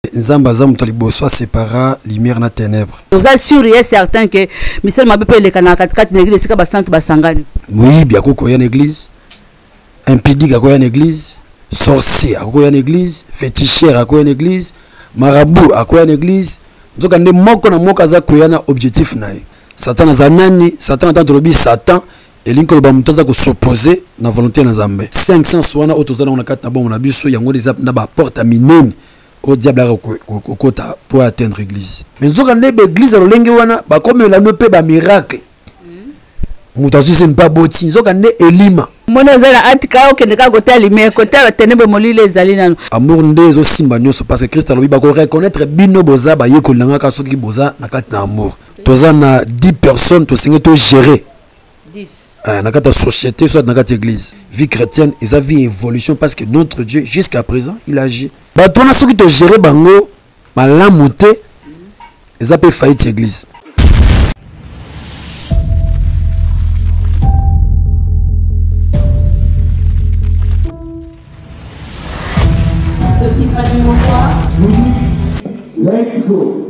Nzambe aza moto ya liboso asepara lumière na ténèbre. Oza sûr et certain que misala mabe mpe eleka na katikati na église esika basantu basangani? Moyibi akoki koya na église, impudique akoya na église, sorcier akoya na église, féticheur akoya na église, marabout akoya na église. Nzoka nde moko na moko aza koya na objectif na ye. Satan aza nani? Satan, ata tolobi Satan, elingi koloba moto aza kosopose na volonté na Nzambe. 500 wana oyo toza nango na kati na bongo na biso, yango eza na baporte ya minene oyo diable aka kokota mpo atteindre église. Mais nzoka nde baeglise ya lolenge wana bakomela no mpe bamiracle, moto azwi se mpe aboti, nzoka nde elima. Moni oza na atika okende kaka kotala lumière, kotala ténèbre, molili ezali nano. Amour nde ezosimba nyonso, parce que Christ alobi bakoreconnaitre bino boza bayekoli na nga kaka soki boza na kati na amour. Toza na 10 personnes, tosengeli togérer na kati ya société soit na kati ya église. Vie chrétienne eza vie évolution, parce que notre Dieu jusqu'à présent il agit. Bato wana soki togérer bango malamu te, eza mpe faillite église. Let's go.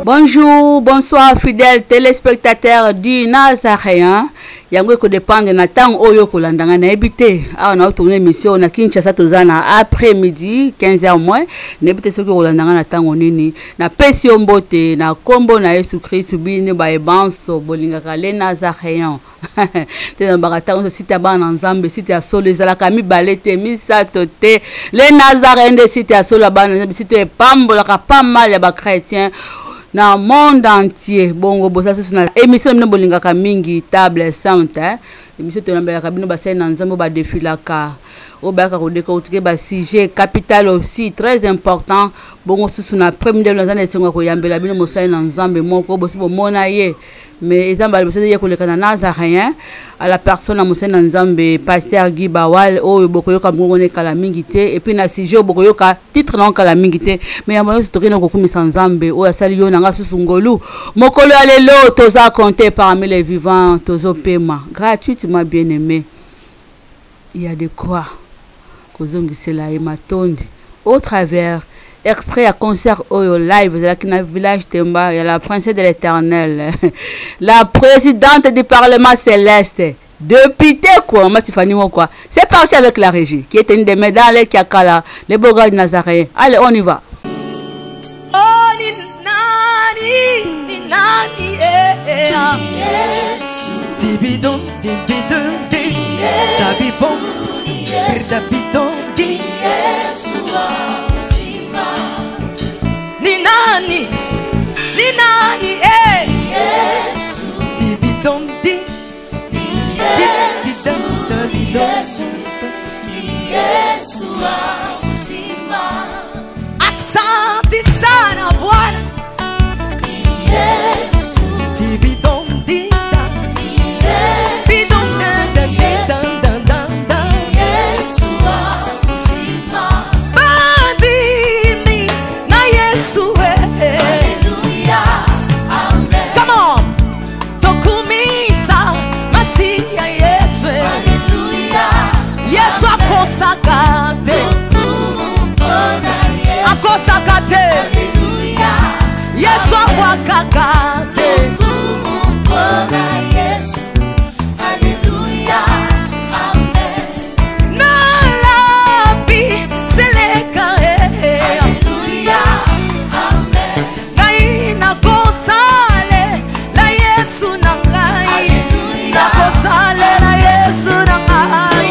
Bonjour, bonsoir fidèles téléspectateurs du Nazaréen. Yango ekodépendre na ntango oyo okolanda ngai, nayebi te. Awa na otourne émission na Kinshasa, toza na après midi 15 h moins. Nayebi te soki okolanda ngai na ntango nini. Napesi yo mbote na nkombo na Yesu Kristu. Bino bayebanso bolingaka le Nazaréen te, nalobaka ntango nyonso, site ya bana na Nzambe, site ya solo ezalaka mibale te, misato te. Le Nazaréen nde site ya solo ya bana na Nzambe, site epambolaka pas mal ya bachrétien na monde entier. Bongo boza susu na émission na bino bolingaka mingi, Table Sainte, eh? Émission tolambelaka bino basali na Nzambe oyo badefilaka, oyo bayaka kodécortiquer basujet capital aussi très important. Bongo susu na premier, naza na esengo ya koyambela bino mosali na Nzambe moko bosi bomona ye, mais eza mbala liboso ye koleka na Nazaréen, à la personne ya mosali na Nzambe pasteur Guy Bawal, oyo bokoyoka mongongo na ekala mingi te, et puis na sujet oyo bokoyoka titre nango kala mingi te. Mais yango nyonso, tokende kokumisa Nzambe oyo asali yo na nga susu ngolu mokolo ya lelo. Toza compté parmi les vivants, tozopema gratuitement. Bien aimé, il y a de quoi kozongisela ye matondi au travers extrait ya concert oyo live ezalaki na village Temba, ya la princesse de l'Éternel, la présidente du parlement céleste, député quoi, Mama Tiffany quoi. C'est parti avec la régie qui est une des médailles Kiakala, les beaux gars du Nazaréen. Allez, on y va. Oh, ni nani, ni nani, eh, eh, ah. Dibidon, dibidon, di, dabibon, dabidon, di. Ni nani, ni nani, eh. Dibidon, di, di, di, da, dabidon. Asante sana Bwana. Dibidon, di, da. Bidon, da, da, di, da, da, da, da. Bandimi na Yesu, eh, eh. Come on. Tokumisa Masiya Yesu, eh. Yesu akosaka te. Akosaka te. Yesu abwakaka te. Nalabi seleka, eh, eh. Ngai nakosalela Yesu na ngai, nakosalela Yesu na ngai.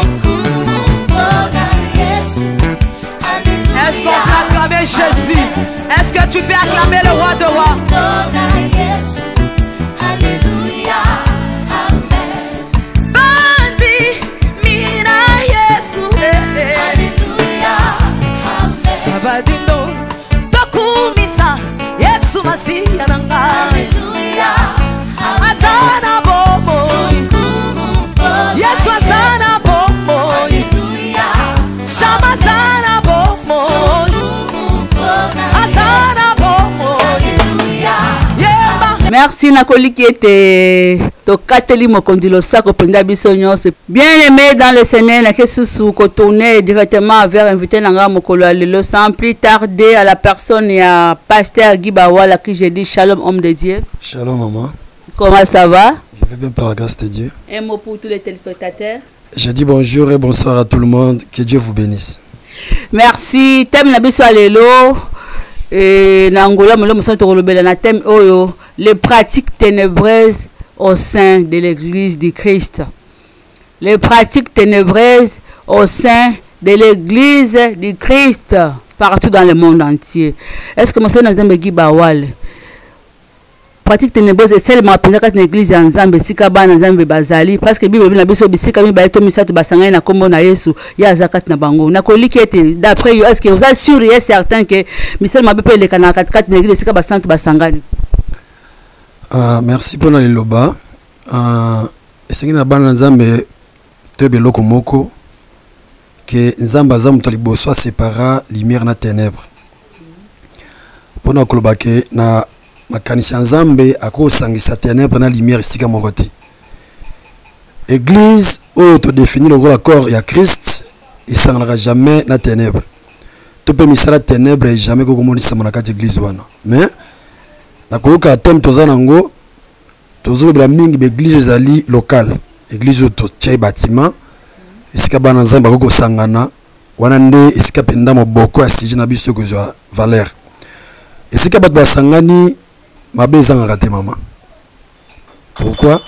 Est-ce qu'on peut acclamer Jésus? Est-ce que tu peux acclamer le roi de rois? Bandimi na Merci nakoliki ete tokateli mokonzi losako mpenza biso nyonso. Bien aimé dans le Seigneur, nake susu kotourner directement vers invité na nga mokolo ya lelo sans plus tarder à la personne ya pasteur Guy Bawala qui je dis shalom homme de Dieu. Shalom maman. Comment ça va? Je vais bien par la grâce de Dieu. Un mot pour tous les téléspectateurs. Je dis bonjour et bonsoir à tout le monde. Que Dieu vous bénisse. Merci. Thème na biso ya lelo eh, na Angola molo mosantu tokolobela na thème oyo les pratiques ténébreuses au sein de l'église du Christ. Les pratiques ténébreuses au sein de l'église du Christ partout dans le monde entier. Est-ce que mosali na Nzambe Guy Bawale pratique ténébreuse esalemaka mpenza kati na eglize ya nzambe esika bana nzambe bazali parce que bible elobi na biso bisika mibale to misato basangani na nkombo na yesu ye aza kati na bango nakoliki ete d'après yo est ce que oza sûr ye certain ke misala mabe mpe elekanaka katikati na eglize esika basantu basangani? Merci mpona liloba. Esengi na bana nzambe toyeba eloko moko ke nzambe aza moto ya liboso asepara lumière na ténèbre, mpona koloba ke na makanisi ya nzambe akosangisa ténèbre na lumière esika moko te. Église oyo todefini lokola corps ya Christ esanganaka jamais na ténèbre to mpe misala ténèbre jamais kokomonisama na kati église wana. Mais nakoyoka thème toza nango, tozolobela mingi baeglise ezali locale, église oyo totie bâtiment esika bana nzambe bakoki kosangana, wana nde esika mpenza moboko ya sujet na biso ekozwa valeur. Esika bato basangani, mabe ezangaka te mama. Pourquoi?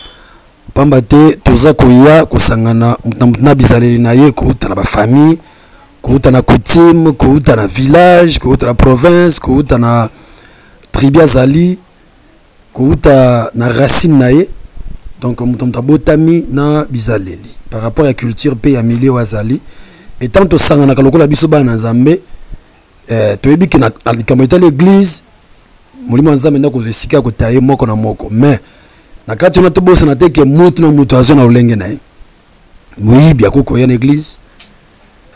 Pamba te toza koya kosangana moto na moto na bizaleli na ye, kouta na bafamille, kouta na coutume, kouta na village, kouta na province, kouta na tribu azali, kouta na racine na ye. Donc moto moto abotami na bizaleli par rapport ya culture mpe ya milieu azali. Etant tosanganaka lokola biso bana na nzambe, toyebi ke na likambo etali église, molimo ya nzambe nde akozwa esika ya kotaya ye moko na moko. Mais na kati wana tobosana te ke motu na moto azwa na lolenge na ye. Moyibi akoki koya na église,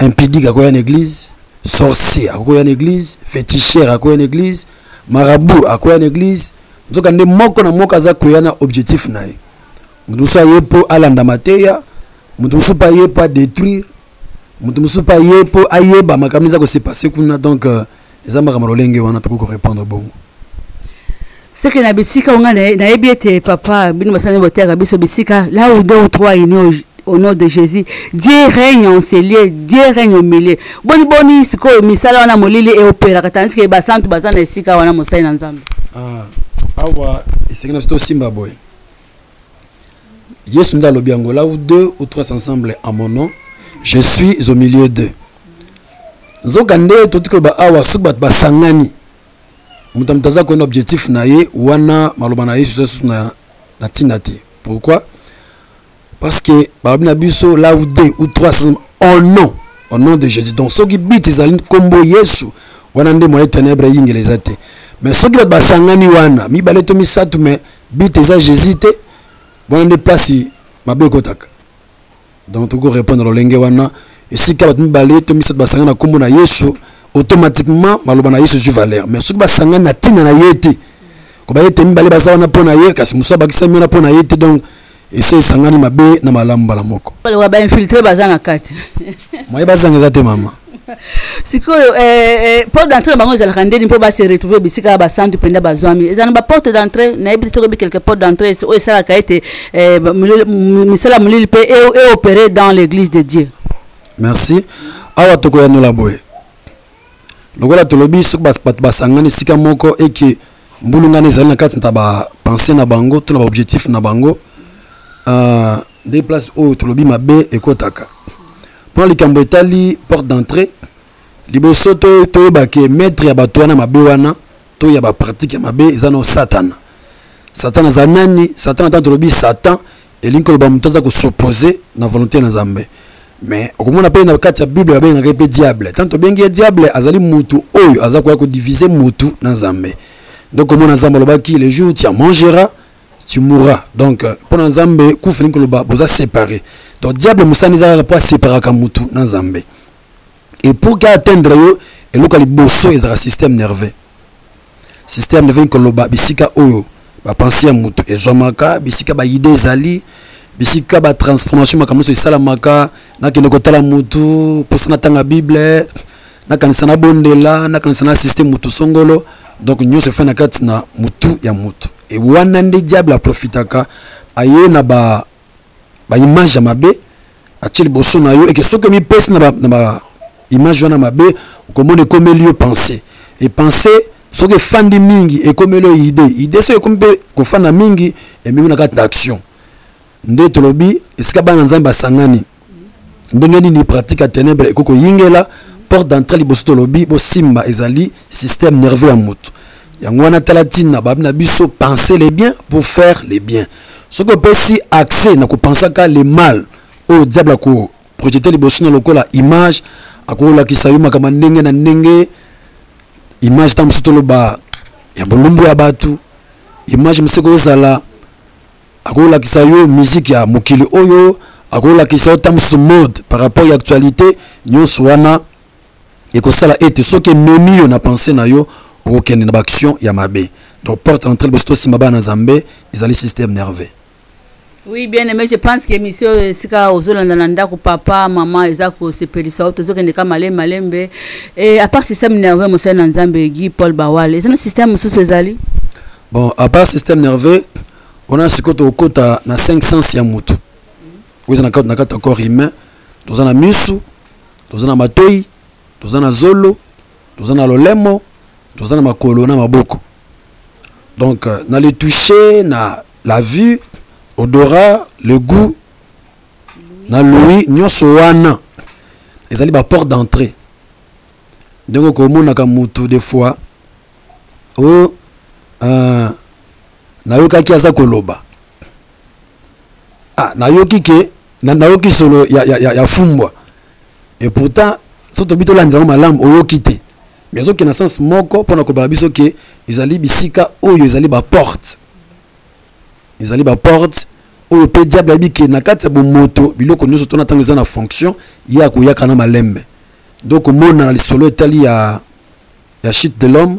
impudique akoya na église, sorcier akoya na église, féticheur akoya na église, marabout akoya na église. Nzoka nde moko na moko aza koya na objectif na ye. Moto mosusu aye mpo alanda mateya, moto mosusu mpe aye mpo adétruire, moto mosusu mpe aye mpo ayeba makambo eza kose passe kuna. Donc eza makambo lolenge wana tokoki korépondre bongo. Seke na bisika nga nayebi ete papa bino basali boteyaka biso bisika là où deux ou trois unions au nom de Jésus, Dieu règne en ces lieux, Dieu règne au milieu. Boni boni sikoyo misala wana molili eopéraka tandis que basantu baza na esika wana mosali na nzambe. Awa esengi na biso tosimba boye. Yesu nde alobi yango, là où deux ou trois ensemble en mon nom, je suis au milieu d'eux. Nzoka nde toti koloba awa soki bato basangani, moto moto aza koyena objectif na ye wana, maloba na Yesu eza susu na ntina te. Pourquoi? Parce que balobi na biso là où deux ou trois au nom de Jésus. Donc soki but ezali nkombo Yesu wana nde moyen ténèbre eyingela eza te. Mais soki bato basangani wana mibale to misato, mais but eza Jésus te, wana nde place mabe ekotaka. Donc tokoki korépondre lolenge wana, esika bato mibale to misato basangani na nkombo na Yesu, automatiquement maloba na Yesu ezwi valeur. Mais soki basangani na ntina na ye te, koba ete mibale baza wana mpo na ye, kasi mosusu abakisami wana mpo na ye te, donc ese esangani mabe na malamu mbala moko. Baloba bainfiltre baza na kati. Moye bazanga eza te mama. Sikoyo porte d'entrée na bango ezalaka ndeni mpo base retrouve bisika ya basantu mpenza bazwami? Eza na baporte d'entrée, nayebi te soki oyebi quelque porte d'entrée oyo esalaka ete misala molili mpe eopéré dans l'église de Dieu. Merci. Awa tokoyanola boye, lokola tolobi soki bato basangani esika moko eke mbulungana ezali na kati na bapense na bango to na baobjectif na bango, nde place oyo tolobi mabe ekotaka. Mpona likambo etali porte d'entrée, liboso toyeba ke maître ya bato wana mabe wana to ya bapratique ya mabe eza na Satana. Satan aza nani? Satan, ata tolobi Satan, elingi koloba moto aza kos'opposer na volonté na Nzambe. Mais okomona mpe na kati ya Bible babengaka ye mpe diable. Tant tobengi ye diable, azali mutu oyo aza koya kodivise mutu na Nzambe. Donc omona Nzambe alobaki: le jour où tu en mangeras, tu mourras. Donc mpona Nzambe kufa elingi koloba boza séparé. Donc diable mosala eza kaka mpo aseparaka mutu na Nzambe. Et pour ke atteindre yo, eloko ya liboso ezalaka système nerveux. Système nerveux koloba bisika oyo Bapense ya motu ezwamaka bisika baide ezali, bisika batransformation, makambo nyonso esalamaka. Nakende kotala motu mposa natanga Bible, nakanisa nabondela, nakanisa na assiste motu songolo. Donc nyonso efai na kati na motu ya motu. E wana nde diable aprofitaka, aye na ba baimage ya mabe, atie liboso na yo. Eke soki omipesi na ba image wana mabe, okomona ekomeli yo pensée. E pensée soki efandi mingi, ekomeli yo idée. Idée soki ekomi mpe kofanda mingi, ememi na kati na action. Nde tolobi esika bana Nzambe basangani, ndenge nini pratique ya ténèbre ekoki koyingela? Porte d'entrée liboso tolobi bosimba ezali système nerveux ya motu. Yango wana tala ntina babi na biso: penser les biens pour faire les biens. Soki opesi accès na kopensaka le mal, oyo diable akoprojete liboso na lokola image, akolakisa yo makambo ndenge na ndenge. Image ntango mosusu toloba ya bolumbu ya bato, image mosusu ekozala akolakisa yo musique ya mokili oyo, akolakisa yo ntango mosusu mode par rapport ya actualité. Nyonso wana ekosala ete soki ememi yo na pensée na yo, okokende na baaction ya mabe. Donc porte entrée liboso tosimba, bana Nzambe, ezali système nerveux. Oui, bien aimé, je pense que émission esika ozolanda na ndako, papa, mama, eza kosepelisa yo. Tozokende ka malembe malembe. Et à part système nerveux, mosali na Nzambe Guy Paul Bawal, eza na système mosusu ezali? Bon, à part système nerveux, on a sikoyo tokokota na 5 sens ya motu oyo eza na kati ya corps humain. Toza na misu, toza na matoi, toza na zolo, toza na lolemo, toza na makolo na maboko. Donc na le toucher, na la vue, odorat, le goût na l'ouïe, nyonso wana ezali baporte d'entrée. Ndenge okomonaka mutu des fois oyo nayokaki aza koloba, ah, nayoki ke nayoki solo ya fumbwa. Et pourtant so tobi tolandela yango malamu, oyoki te, mais ezokende na sens moko mpona kobala biso ke ezali bisika oyo ezali baporte, ezali baporte oyo mpe diable ayebi ke na kati ya bomoto biloko nyonso tona ntango eza na fonction, ye akoyaka na malembe. Donc omona na lisolo etali ya chute de l'homme,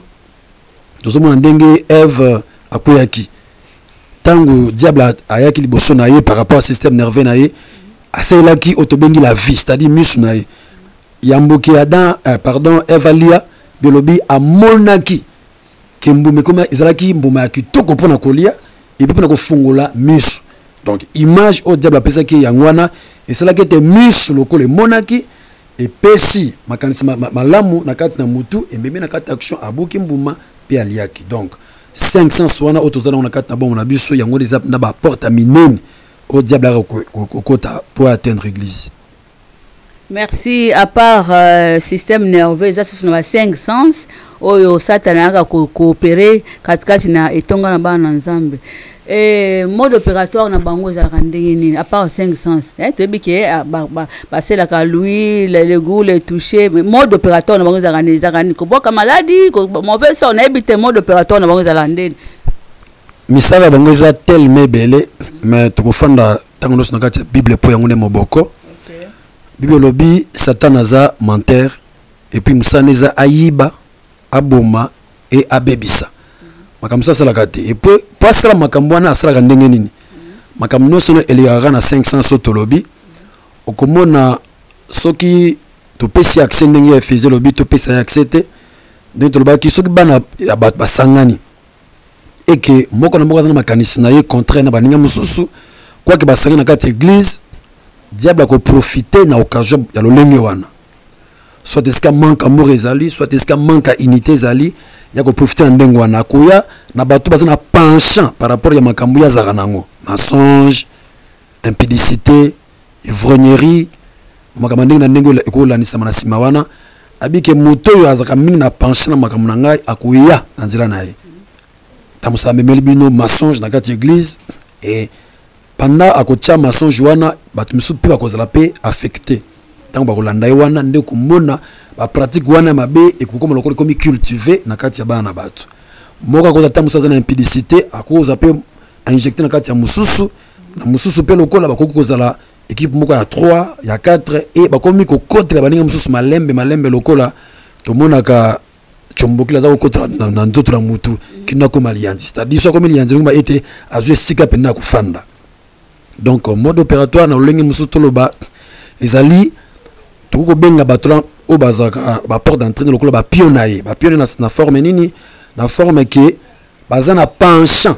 tozomona ndenge Eve akweyaki. Ntango diable ayaki liboso na ye par rapport à système nerveux na ye, asalelaki oyo tobengi la vue, c'est-à-dire misu na ye. Yamboki Adam, pardon, Eve alia, biolobi amonaki ke mbuma ekoma ezalaki mbuma ya kitoko mpona kolia et puis mpona kofungola miso. Donc image oyo diable apesaki, yango wana esalaki ete miso lokola emonaki, epesi makanisi malamu na kati na mutu, ememi na kati action, abuki mbuma mpe aliaki. Donc 5 sens wana oyo toza nango na kati na bongo na biso, yango eza na baporte ya minene oyo diable aka kokota po atteindre église. Merci. À part système nerveux, eza susu na ba 5 sens oyo Satana ayaka coopérer katikati na etonga na bana na Nzambe. E mode opératoire na bango ezalaka ndenge nini, à part 5 sens, eh? Toyebi ke baselaka l'ouïe, le goût, le toucher, mais mode opératoire na bango ezalaka nini? Ezalaka nini? Kobwaka maladi, mauvais sort, nayebi te. Mode opératoire na bango ezalaka ndeni? Misala ya bango eza telema ebele, mais tokofanda ntango nyonso na kati ya Bible mpo yango nde moboko. Bible elobi Satan aza menteur et puis mosala eza ayiba, aboma e abebisa. Makambo mosusu asalaka te. Et puis mpo asala makambo wana, asalaka ndenge nini? Makambo nyonso wana elekaka na 500. So tolobi, okomona soki topesi accès ndenge ya Efesie elobi, topesa ye accès te. Ndenge tolobaki, soki bana ya bato basangani, eke moko na moko aza na makanisi na ye contraire na baninga mosusu, kwake basangi na kati ya église, diable akoprofite na occasion ya lolenge wana. Soit esika manque amour ezali, soit esika manque ya unité ezali, ya koprofite na ndenge wana, akoya na bato baza na penchant par rapport ya makambo ye azalaka nango: mensonge, impudicité, ivrognerie, makambo ndenge na ndenge ekolandisama na nsima wana. Abike moto oyo azalaka mingi na penchant na makambo na ngai, akoya na nzela na ye. Ntango mosala amemeli bino mensonge na kati ya église, e pendant akotia mensonge wana, bato misusu mpe bakozala mpe affecté ntango bakolanda ye wana. Nde komona bapratique wana ya mabe ekokoma lokola ekomi cultive na kati ya bana na bato. Moko akozala ntango mosusu aza na impudicité, akozala mpe injecté na kati ya mosusu na mosusu mpe lokola bakoki kozala équipe moko ya 3, ya 4, e bakomi kokotela baninga mosusu malembe malembe, lokola tomonaka. kitiombokila aza kokota na nzoto na mutu kino akoma liyanzi. C'est-à-dire so akomi liyanzi elingi ete azwi esika mpenza ya kofanda. Donc mode opératoire na lolenge mosusu toloba ezali tokoki kobenga bato na oyo bazalaka baporte d'entrée lokola bapio na ye. Bapio na, na forme nini? Na forme ke baza na penchant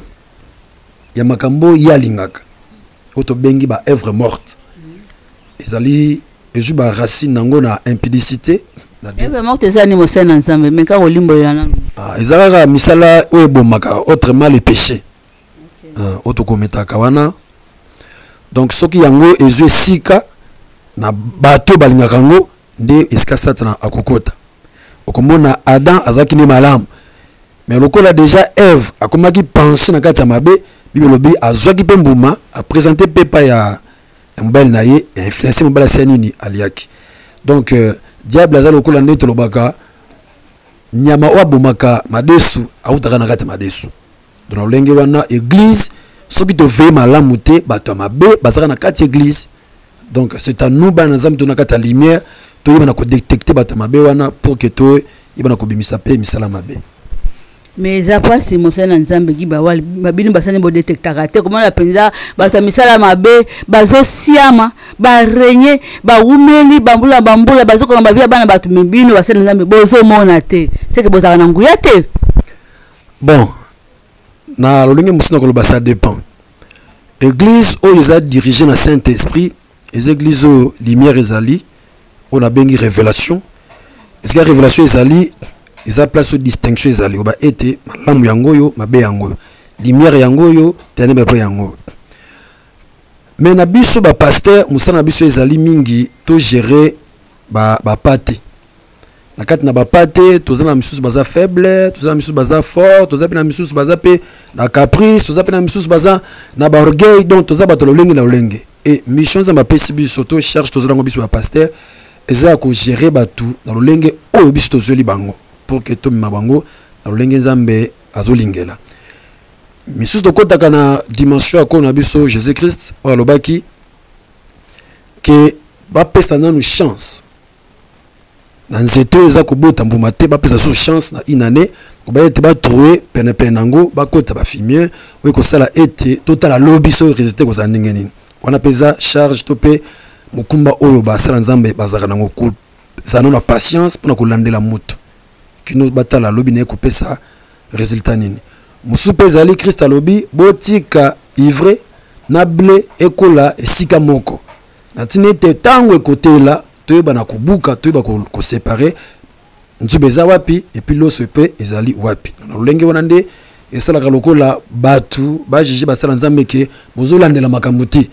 ya makambo ye alingaka, oyo tobengi ba œuvre morte. Ezali ezwi ba racine nango na impudicité. Œuvre morte eza nini, mosali na Nzambe? Me kaka olimbolela nanu. Ah, eza kaka misala oyo ebomaka, autrement le péché. Ah, oyo tokometaka wana. Donc soki yango ezwi esika na bato balingaka yango, nde esika Satana akokota. Okomona Adam azalaki nde malamu, mais lokola déjà Eve akomaki penche na kati ya mabe, Bible elobi azwaki mpe mbuma, aprésente mpe epai ya mobali na ye, influence mobali asala nini? Aliaki. Donc diable aza lokola nde tolobaka nyama oyo abomaka madesu, awutaka na kati ya madesu. Donc na lolenge wana, église soki toveye malamu te, bato ya mabe bazalaka na kati ya église. Donc c'est à nous, bana Nzambe, to na kati ya lumière, toyeba na kodétecte bato ya mabe wana pour que toyeba na kobimisa mpe misala mabe. Mais eza mpasi, mosali na Nzambe Gi Bawali. Babino basani bodetektaka te komona mpenza bato ya misala mabe bazosiama, barenye, bawumeli bambula bambula, bazokanga bavia bana bato. Me bino basali na Nzambe bozomona te, seke bozalaka na nguya te. Bon, na lolenge mosusu na koloba, ça dépend. Église oyo eza dirigé na Saint Esprit eza église oyo lumière ezali, oyo nabengi révélation. Esika révélation ezali, eza place oyo distinction ezali, oba ete malamu yango oyo, mabe yango oyo, lumière yango oyo, ténèbre mpe yango oyo. Mais na biso bapasteur, mosala na biso ezali mingi togérer bapa te. Na kati na bapa te, toza na misusu baza faible, toza na misusu baza fort, toza mpe na misusu baza mpe na caprice, toza mpe na misusu baza na baorgueil. Donc toza bato lolenge na lolenge. E mission Nzambe apesi biso to charge toza nango, biso bapasteur, eza ya kogérer bato na lolenge oyo biso tozweli bango, pour que tomema bango na lolenge Nzambe azolingela. Misusu tokɔtaka na dimension ya kolo na biso Jésus Christ oyo alobaki ke bapesa nanu chance na nzete oyo eza kobota mbuma te, bapesa so chance na une année, kobaya ete batrouer penepene yango, bakota bafumier oyo ekosala ete totala lobi soki résultat ekozala ndenge nini. Wana mpe eza charge to mpe mokumba oyo basala Nzambe bazalaka nango, kozala nano na patience mpona kolandela moto kino batala lobi na ye kopesa résultat nini. Mosusu mpe ezali Christ alobi botika ivraie na blé ekola esika moko, na ntina ete ntango ekotela toyeba na kobuka, toyeba koséparer nzuba eza wapi et puis loso mpe ezali wapi. Na lolenge wana nde esalaka lokola bato bajuge basala Nzambe ke bozolandela makambo te.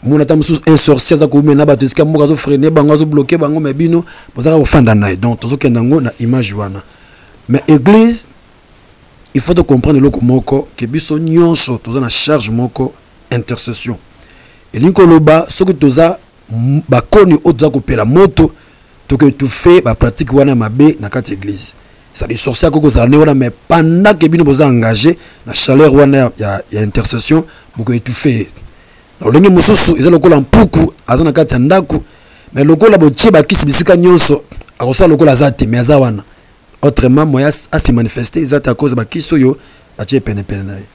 Mona ata mosusu un sorcier aza koumela na bato esika moko, azofreiner bango, azobloquer bango, mais bino bozalaka kofanda na ye. Donc tozokende yango na image wana. Mais église, il faut comprendre eloko moko, ke biso nyonso toza na charge moko, intercession. Elingi koloba soki toza bakoni oyo toza kopela moto, tokoétouffe bapratique wana mabe na kati ya église. C'est-à-dire sorcier akoki kozala nde wana, mais pendant ke bino boza engagé na chaleur wana ya intercession, bokoétouffe ye. Na lolenge mosusu, eza lokola mpuku aza na kati ya ndako, mais lokola botie bakisi bisika nyonso, akosala lokola aza te, mais aza wana. Autrement, moyen ase manifeste eza te à cause bakisi oyo batie penepene na ye.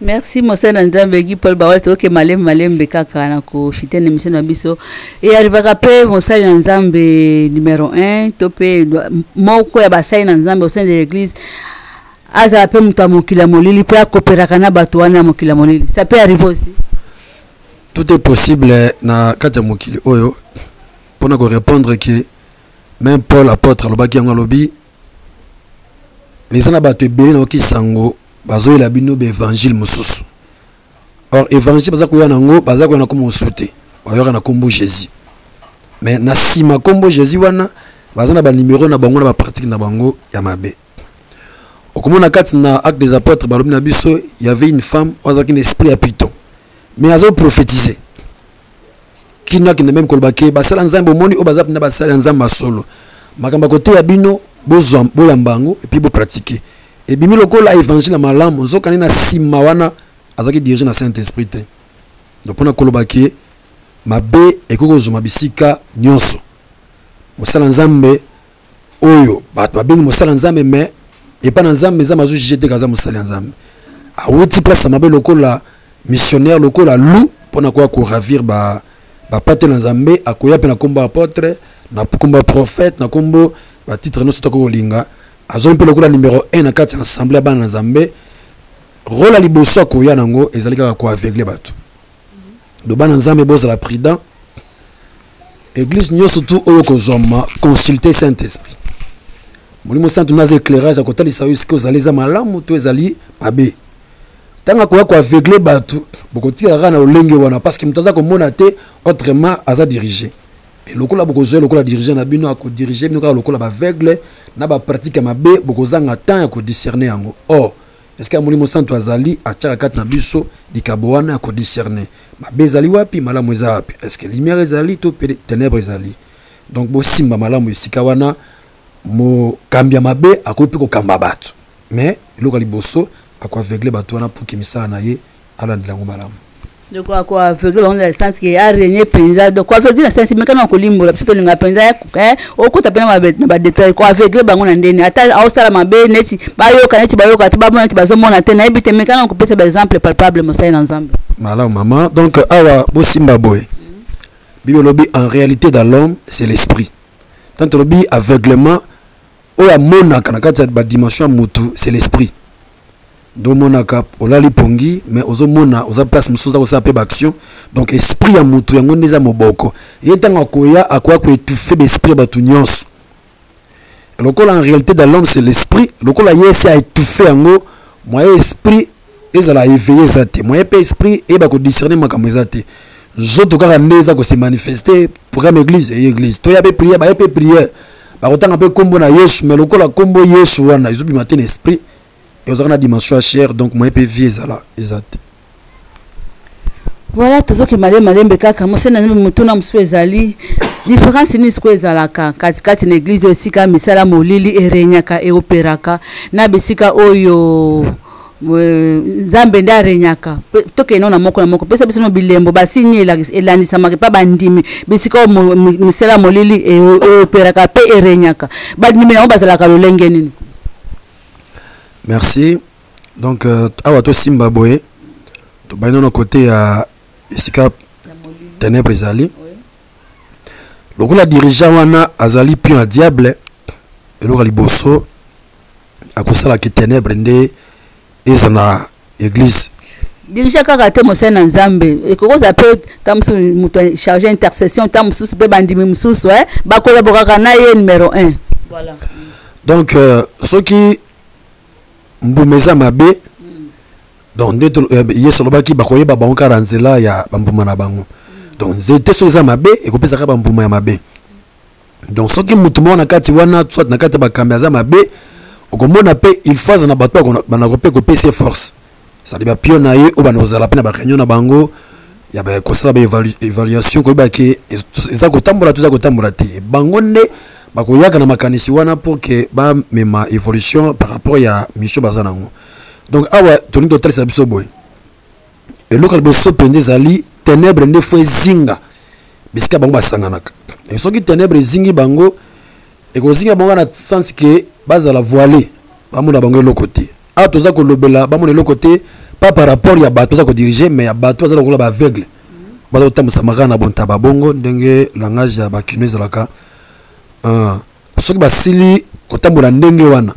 Merci, mosali na Nzambe Gi Paul Bawali. Tokoke malembe malembe kaka na koshite na émission na biso. Earrivaka mpe, mosali na Nzambe numéro 1 to mpe moko ya basali na Nzambe au sein de l'église azala mpe moto ya mokili ya molili, mpe akooperaka na bato wana ya mokili ya molili. Ça peut arriver aussi? Tout est possible na kati ya mokili oyo. Mpona korépondre ke même Paul apôtre alobaki yango, alobi eza na bato ebele nayoki sango bazoyela bino baévangile mosusu. Or évangile baza koya nango, baza koya na nkombo mosusu te, bayoka na nkombo Jésus, mais na nsima nkombo Jésus wana baza na banimero na bango na bapratique na bango ya mabe. Okomona kati na Acte des Apôtres, balobi na biso y avait une femme oyo azalaki na esprit ya python, mais azoprophétise kino akende même koloba ke basala Nzambe, omoni oyo baza mpena basala ya Nzambe ya solo, makambo ya koteya bino, bozwa, boyamba yango et puis bopratike. Ebimi lokola évangile ya malamu, nzokani na nsima wana azalaki dirigé na Saint Esprit te. Donc mpona koloba ke mabe ekoki kozwama bisika nyonso, mosala Nzambe. Oyo bato babengi mosala Nzambe, mais epai na Nzambe, Nzambe azojuge te kaza mosali ya Nzambe. Awuti place ya mabe lokola missionnaire, lokola loup, mpona koya koravir bapate na Nzambe. Akoya mpe na nkombo apôtre, na nkombo ya prophète, na nkombo batitre nyonso tokoki kolinga. Azoi mpe lokola numéro 1 na kati ya assemblée ya bana na Nzambe. Rôle ya liboso akoya nango ezali kaka koaveugle bato. Do bana Nzambe, bozala prudent. Église nyonso tu oyo kozwama, consulter Saint Esprit, Molimo Santu naza éclairage, akotalisa yo esika ozali eza malamu to ezali mabe. Ntango akoya koaveugle bato, bokotikala kaka na lolenge wana, parce que moto aza komona te, autrement aza dirige. Lokola bokozwa lokola dirigeant na bino, akodirige bino kaka lokola baaveugle na bapratique ya mabe. Bokozanga temps ya kodiscerne yango. Or est ce que Molimo Santu azali atiaka kati na biso likabo wana ya kodiscerne mabe ezali wapi, malamu eza wapi, est ce que lumière ezali to mpe ténèbre ezali? Donc bosimba malamu esika wana. Mokambi ya mabe akoki mpe kokamba bato, mais eloko ya liboso, akoaveugle bato wana pour ke misala na ye alandela yango malamu. Donc akoaveugle bango na sens ke arégner mpenza. Donc koaveugle na sens mekana kolimbola biso, tolinga mpenza okota mpe na badetail. Koaveugle bango na ndeni ata aosala mabe, neti bayoka, neti bayoka te, bamona neti bazomona te, nayebi te. Mekana kopesa baexemple palpable, mosali na Nzambe. Malamu, mama. Donc awa bosimba boye: Bible elobi, en réalité, dans l'homme, c'est l'esprit. Tant tolobi aveuglement, oyo amonaka na kati ya badimension ya mutu, c'est l'esprit. Nde omonaka olali pongi, mais ozomona oza place mosusu, oza kosala mpe baaction. Donc esprit ya mutu, yango nde eza moboko. Ye ntango akoya, akoya koétouffe baesprit ya bato nyonso. Lokola en réalité dans l'homme, c'est l'esprit, lokola ye esi aétouffe yango, moyen esprit ezala éveillé eza te, moyen mpe esprit eyeba kodiscerne makambo eza te. Nzoto kaka nde eza kose manifeste. Programme église eye, église toya mpe prière, baye mpe prière, bakotanga mpe nkombo na Yesu, mais lokola nkombo Yesu wana ezobima te na esprit, ezalaka na dimension ya chair. Donc moyen mpe vie ezala eza te. Voilà, tozoki malembe malembe kaka. Mosali na Nzambe, motuna mosusu ezali: différence nini sikoyo ezalaka katikati na église oyo esika misala molili eregnaka, eoperaka, na bisika oyo Nzambe nde aregnaka? Tokende na moko na moko. Pesa biso no bilembo, basini elandisamaka epa bandimi. Bisika oyo misala molili eoperaka mpe eregnaka, bandimi yango bazalaka lolenge nini? Merci. Donc awa tosimba boye: tobandi nano côté ya esika ténèbre ezali. Lokola dirigeant wana azali pion ya diable, eloko ya liboso akosalaka, ténèbre nde eza na église. Dirigeant kaka te, mosali na Nzambe. Ekoki kozala mpe ta mosusu moto chargé intercession, ta mosusu mpe bandimi mosusu bakolaboraka na ye numéro 1, voilà. Donc soki mbuma eza mabe, donc nde Yesu alobaki bakoyeba bango kaka na nzela ya bambuma na bango. Donc nzete soki eza mabe, ekopesaka bambuma ya mabe. Donc soki motu moko na kati wana, soit na kati ya bakambi, aza mabe, okomona mpe il faut aza na bato bandako mpe kopesa ye force, c'est-à-dire bapion na ye oyo banda kozala mpe na baréunion na bango ya kosala baévaluation, koyeba ke eza kotambola to eza kotambola te. Bango nde bakoyaka na makanisi wana pour ke bamema évolution par rapport ya mission baza nango. Donc awa tolingi totalisa biso boye: eloko ya liboso mpenza ezali ténèbre nde faut ezinga bisika bango basanganaka. Soki ténèbre ezingi bango, ekozinga bango na sens ke bazala voile, bamona bango eloko te. Awa toza kolobela bamona eloko te, pas par rapport ya bato baza kodirige, mais ya bato baza lokola baaveugle, baza kotambwisa kaka na bontaba. Bongo ndenge langage ya bakino ezalaka. Soki basili kotambola ndenge wana,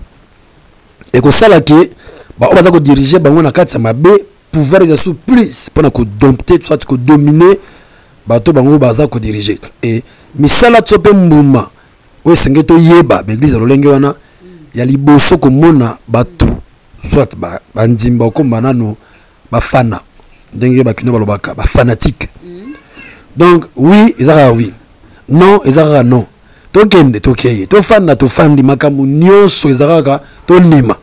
ekosala ke baoyo baza kodirige bango na kati ya mabe, pouvoir eza su plus mpona kodompte, soit kodomine bato bango baza kodirige. E misala to mpe mbuma oyo esengeli toyeba baeglise ya lolenge wana, ya liboso, komona bato, soit bandimi, bakokoma nano bafana, ndenge bakino balobaka bafanatique. Donc oui eza kaka oui, non eza kaka non, tokende tokeye, tofanda tofandi, makambo nyonso eza kaka tondima.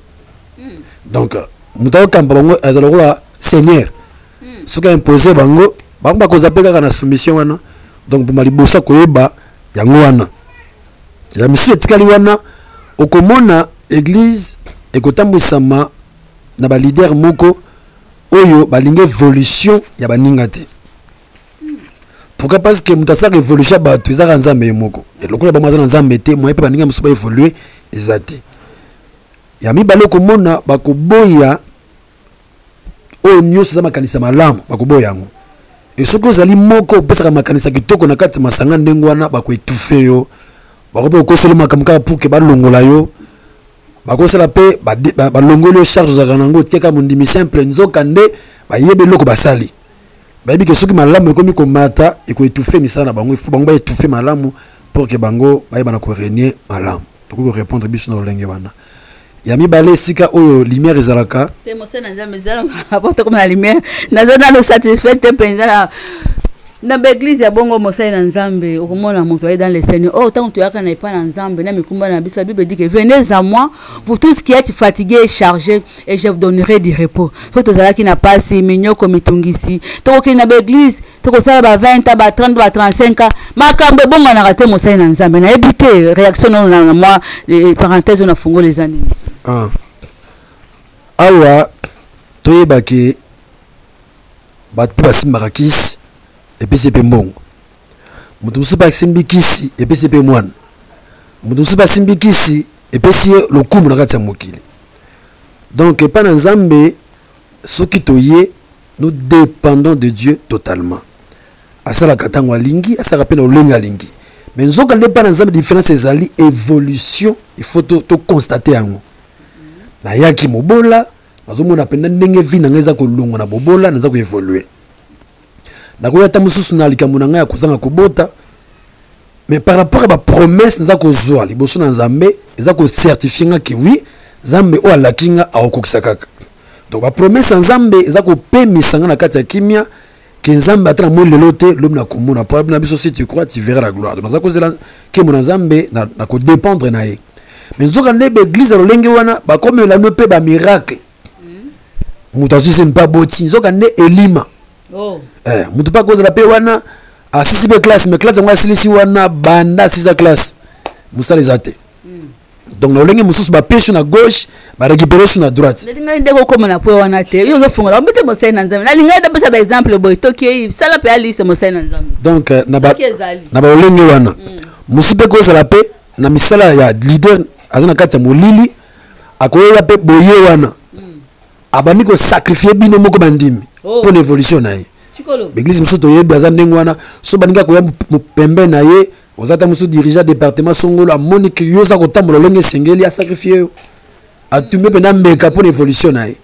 Donc moto akokamba bango aza lokola seigneur. Soki aimpose bango, bango bakoza mpe kaka na soumission wana. Donc mbuma liboso akoyeba yango wana. Ya misusu etikali wana, okomona église ekotambwisama na baleader moko oyo balingi évolution ya baninga te. Pourquoi? Parce que moto asalaka évolution ya bato ezaka Nzambe ye moko. Lokola bango aza na Nzambe te, moye mpe baninga mosusu baévolue eza te. Ya mibale, okomona bakoboya oyo nyonso eza makanisi malamu, bakoboya yango. E soki ozali moko opesaka makanisi ya kitoko na kati ya masanga ndenge wana, bakoétouffer yo, bako mpe kokosela makambo kaka pour que balongola yo. Bakosala mpe balongoli yo charge ozalaka nango, otiaka mondimi simple. Nzoka nde bayebi eloko basali, bayebi ke soki malamu ekomi komata, ekoétouffer misala na bango. Ifo bango baétouffer malamu pour que bango bayeba na korégner malamu. Tokoki korépondre biso na lolenge wana. Ya mibale, esika oyo lumière ezalaka. Te, mosali na Nzambe, ezalaka po tokoma na lumière. Naza nano satisfait te mpenza na baéglise ya bongo. Mosali na Nzambe, okomona moto aye dans le Seigneur. Oh, ntango toyaka na epai na Nzambe na mikumba na biso, la Bible dit que "Venez à moi, vous tous qui êtes fatigués et chargés, et je vous donnerai du repos." So tozalaki na pasi, minyoko, mitungisi, tokokende na baéglise, tokosala ba 20 ans, ba 30, ba 35 ans, makambo ebonganaka te. Mosali na Nzambe, nayebi te réaction nano na mwa parenthèse oyo nafungola eza nini? Ah. Awa toyebaki bato mpe basimbaka kisi, epesi mpe mbongo. Moto mosusu mpe asimbi kisi, epesi mpe mwana. Moto mosusu mpe asimbi kisi, epesi ye lokumu na kati ya mokili. Donc epai na Nzambe, soki toye, nous dépendons de Dieu totalement. Asalaka ntango alingi, asalaka mpe na lolenge alingi. Mais nzoka nde epai na Nzambe, différence ezali évolution. Il faut toconstater yango. Nayaki mobola, nazomona mpenza ndenge vie na ngai eza kolongwa na bobola, naza koévoluer. Nakoya ata mosusu na likambo na ngai ya kozanga kobota, mais par rapport à bapromesse naza kozwa liboso na Nzambe, eza kocertifier nga ke oui, Nzambe oyo alaki nga akokokisa kaka. Donc bapromesse ya Nzambe eza kopemisa nga na kati ya kimia ke Nzambe, ata namoni lelo te, lobi nakomona. Po na biso, "Si tu crois, tu verras la gloire." Donc naza kozela nkembo na Nzambe na kodépendre na ye. Mais nzoka nde baéglise ya lolenge wana bakomela no mpe bamiracle. Moto azwi mpe aboti, nzoka nde elima. Oh. Moto mpe akozala mpe wana, asisi mpe classe, mais classe yango asilisi wana, banda asisa classe, mosala eza te. Donc na lolenge mosusu, bapesi na gauche, barécupérer su na droite. Nalingai nde kokóma na po wana te. Yo ozofungola ombi te, mosali na Nzambe. Nalingai nde pesa baexemple boye. Tokei, sala mpe aliste, mosali na Nzambe. Donc soki ezali. Na balolenge wana mosusu mpe kozala mpe na misala ya leader aza na kati ya molili, akoyela mpe boye wana, abandi kosacrifier bino moko bandimi mpo na évolution na ye. Tikolo. Baéglise mosusu toyebi aza ndenge wana. So baningi akoya pembe na ye, oza ata mosusu dirigeant département songolo, amoni ke yo oza kotambola lolenge esengeli, asacrifier yo, atumbi mpenza mbeka mpo na évolution na ye.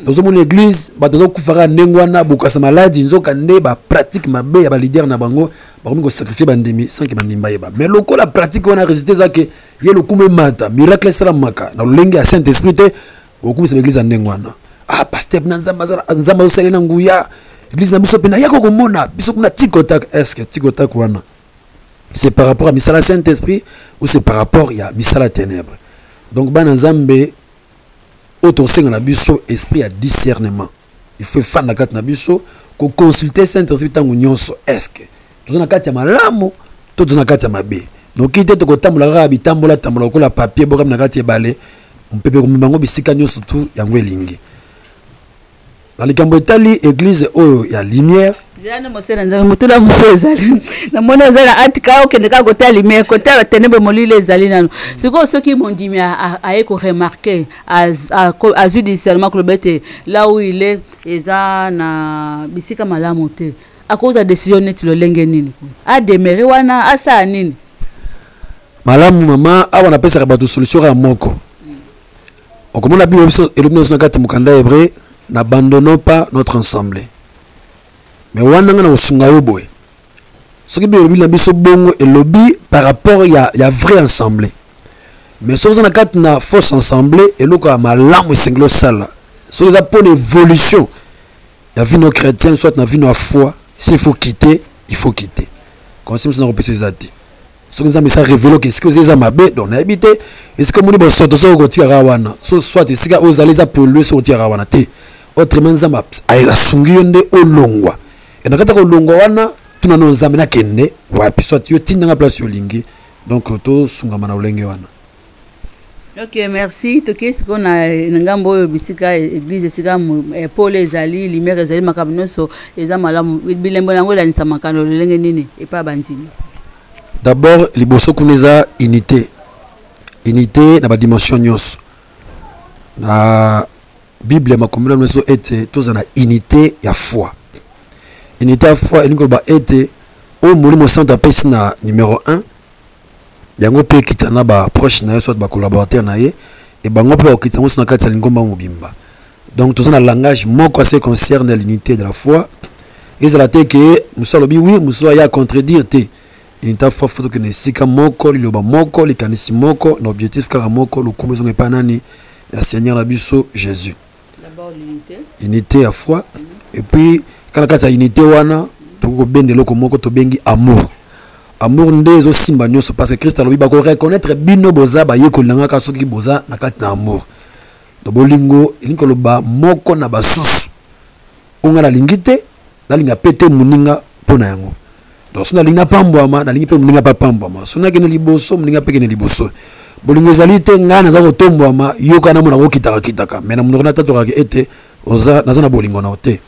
Tozomona église bato bazokufaka ndenge wana, bokasa maladi, nzoka nde bapratique mabe ya baleader na bango. Bakomi kosacrifier bandimi sans ke bandimi bayeba. Mais lokola pratique wana, résultat eza ke ye lokumu emata, miracle esalamaka na lolenge ya Saint Esprit te. Okumisa baéglise ya ndenge wana: "Ah, pasteur, na Nzambe Nzambe azosala na nguya église na biso." Mpena yaka komona biso kuna tikotak. Est ce que tikotak wana, c'est par rapport à misala Saint Esprit ou c'est par rapport ya misala ténèbre? Donc bana Nzambe, oyo tosenga na biso esprit ya discernement, il faut efanda kati na biso, koconsulter Saint Esprit ntango nyonso. Est ce que toza na kati ya malamu to toza na kati ya mabe? Noki te tokotambola kaka bitambola tambola lokola papier bokami na kati ebale, mopepe komema yango bisika nyonso tu yango elingi. Na likambo etali église oyo ya lumière. Eza nde, mosali na Nzambe, motuna mosusu ezali. Namoni oza na atika okende kaka kotala lumière, kotala ténèbre, molili ezali nano. Sikoyo soki mondimi aye koremarquer, azwi discernement koloba ete là où il est eza na bisika malamu te, akozwa décision neti lolenge nini? Ademeurer wana, asala nini? Malamu mama, awa napesaka bato solution kaka moko. Okomona Bible biso elobi nyonso na kati ya mokanda Hébreu: "N'abandonnons pas notre ensemble." Mais wana nga na kosunga yo boye: soki Bible elobi na biso bongo, elobi par rapport ya vrai ensemble. Mais soki oza na kati na fausse ensemble, eloko ya malamu esengeli osala, soki eza mpona évolution ya vie no chrétienne, soit na vie no ya foi, s'il faut quitter, il faut quitter. Conseil mosusu na kopesa eza te. Soki Nzambe esa révéler ke esika oza eza mabe, donc nayebi te esika omoni bosoto, soki okotika kaka wana, so soit esika oyo ozali eza pollué, soki otika kaka wana te. Autrement, Nzambe asungi yo nde olongwa. E na kati ya kolongwa wana, tuna no Nzambe: "Nakende wapi? Soit yo tindanga place olingi." Donc tosungama na lolenge wana. Ok, merci. Tokei sikoyo na ngambo oyo bisika église esika eh, pole ezali, lumière ezali, makambo nyonso eza malamu. Bilembo na yango elanisamaka na lolenge nini epai ya bandimi? D'abord, liboso kuna eza unité. Unité na badimension nyonso. Na Bible makomi na biso ete tozala na unité ya foi. Unité ya foi elingi koloba ete oyo Molimo Santo apesi na numero 1 yango mpe ekita na baproche na ye soit bacollaborateur na ye e bango mpe bakokita yango so na kati ya lingomba mobimba. Donc toza na langage moko à ce concerne l'unité de la foi. Ezala te ke mosusu alobi oui, mosusu aya contredire te. Unité ya foi, fo tokende esika moko, liloba moko, likanisi moko, na objectif kaka moko, lokumu ezonga epai nani? Ya Seigneur na biso Jésus. D'abord l'unité. Unité ya foi. Et puis kaka kati ya unité wana tokoki kobenda eloko moko tobengi amour. Amour nde ezosimba nyonso, parce que Christ alobi bako reconnaître bino boza bayekoli na nga kaka soki boza na kati na amour. Donc bolingo elingi koloba moko na basusu. Oyo nga nalingi te, nalinga pe te moninga mpo na yango. Donc soki nalingi napambwama, nalingi mpe moninga mpe apambwama. Soki nakende liboso, moninga mpe kende liboso. Bolingo ezali te ngai naza kotombwama, yoka namona kokitaka kitaka, mais na monoko natatokaka ete oza naza na bolingo na yo te.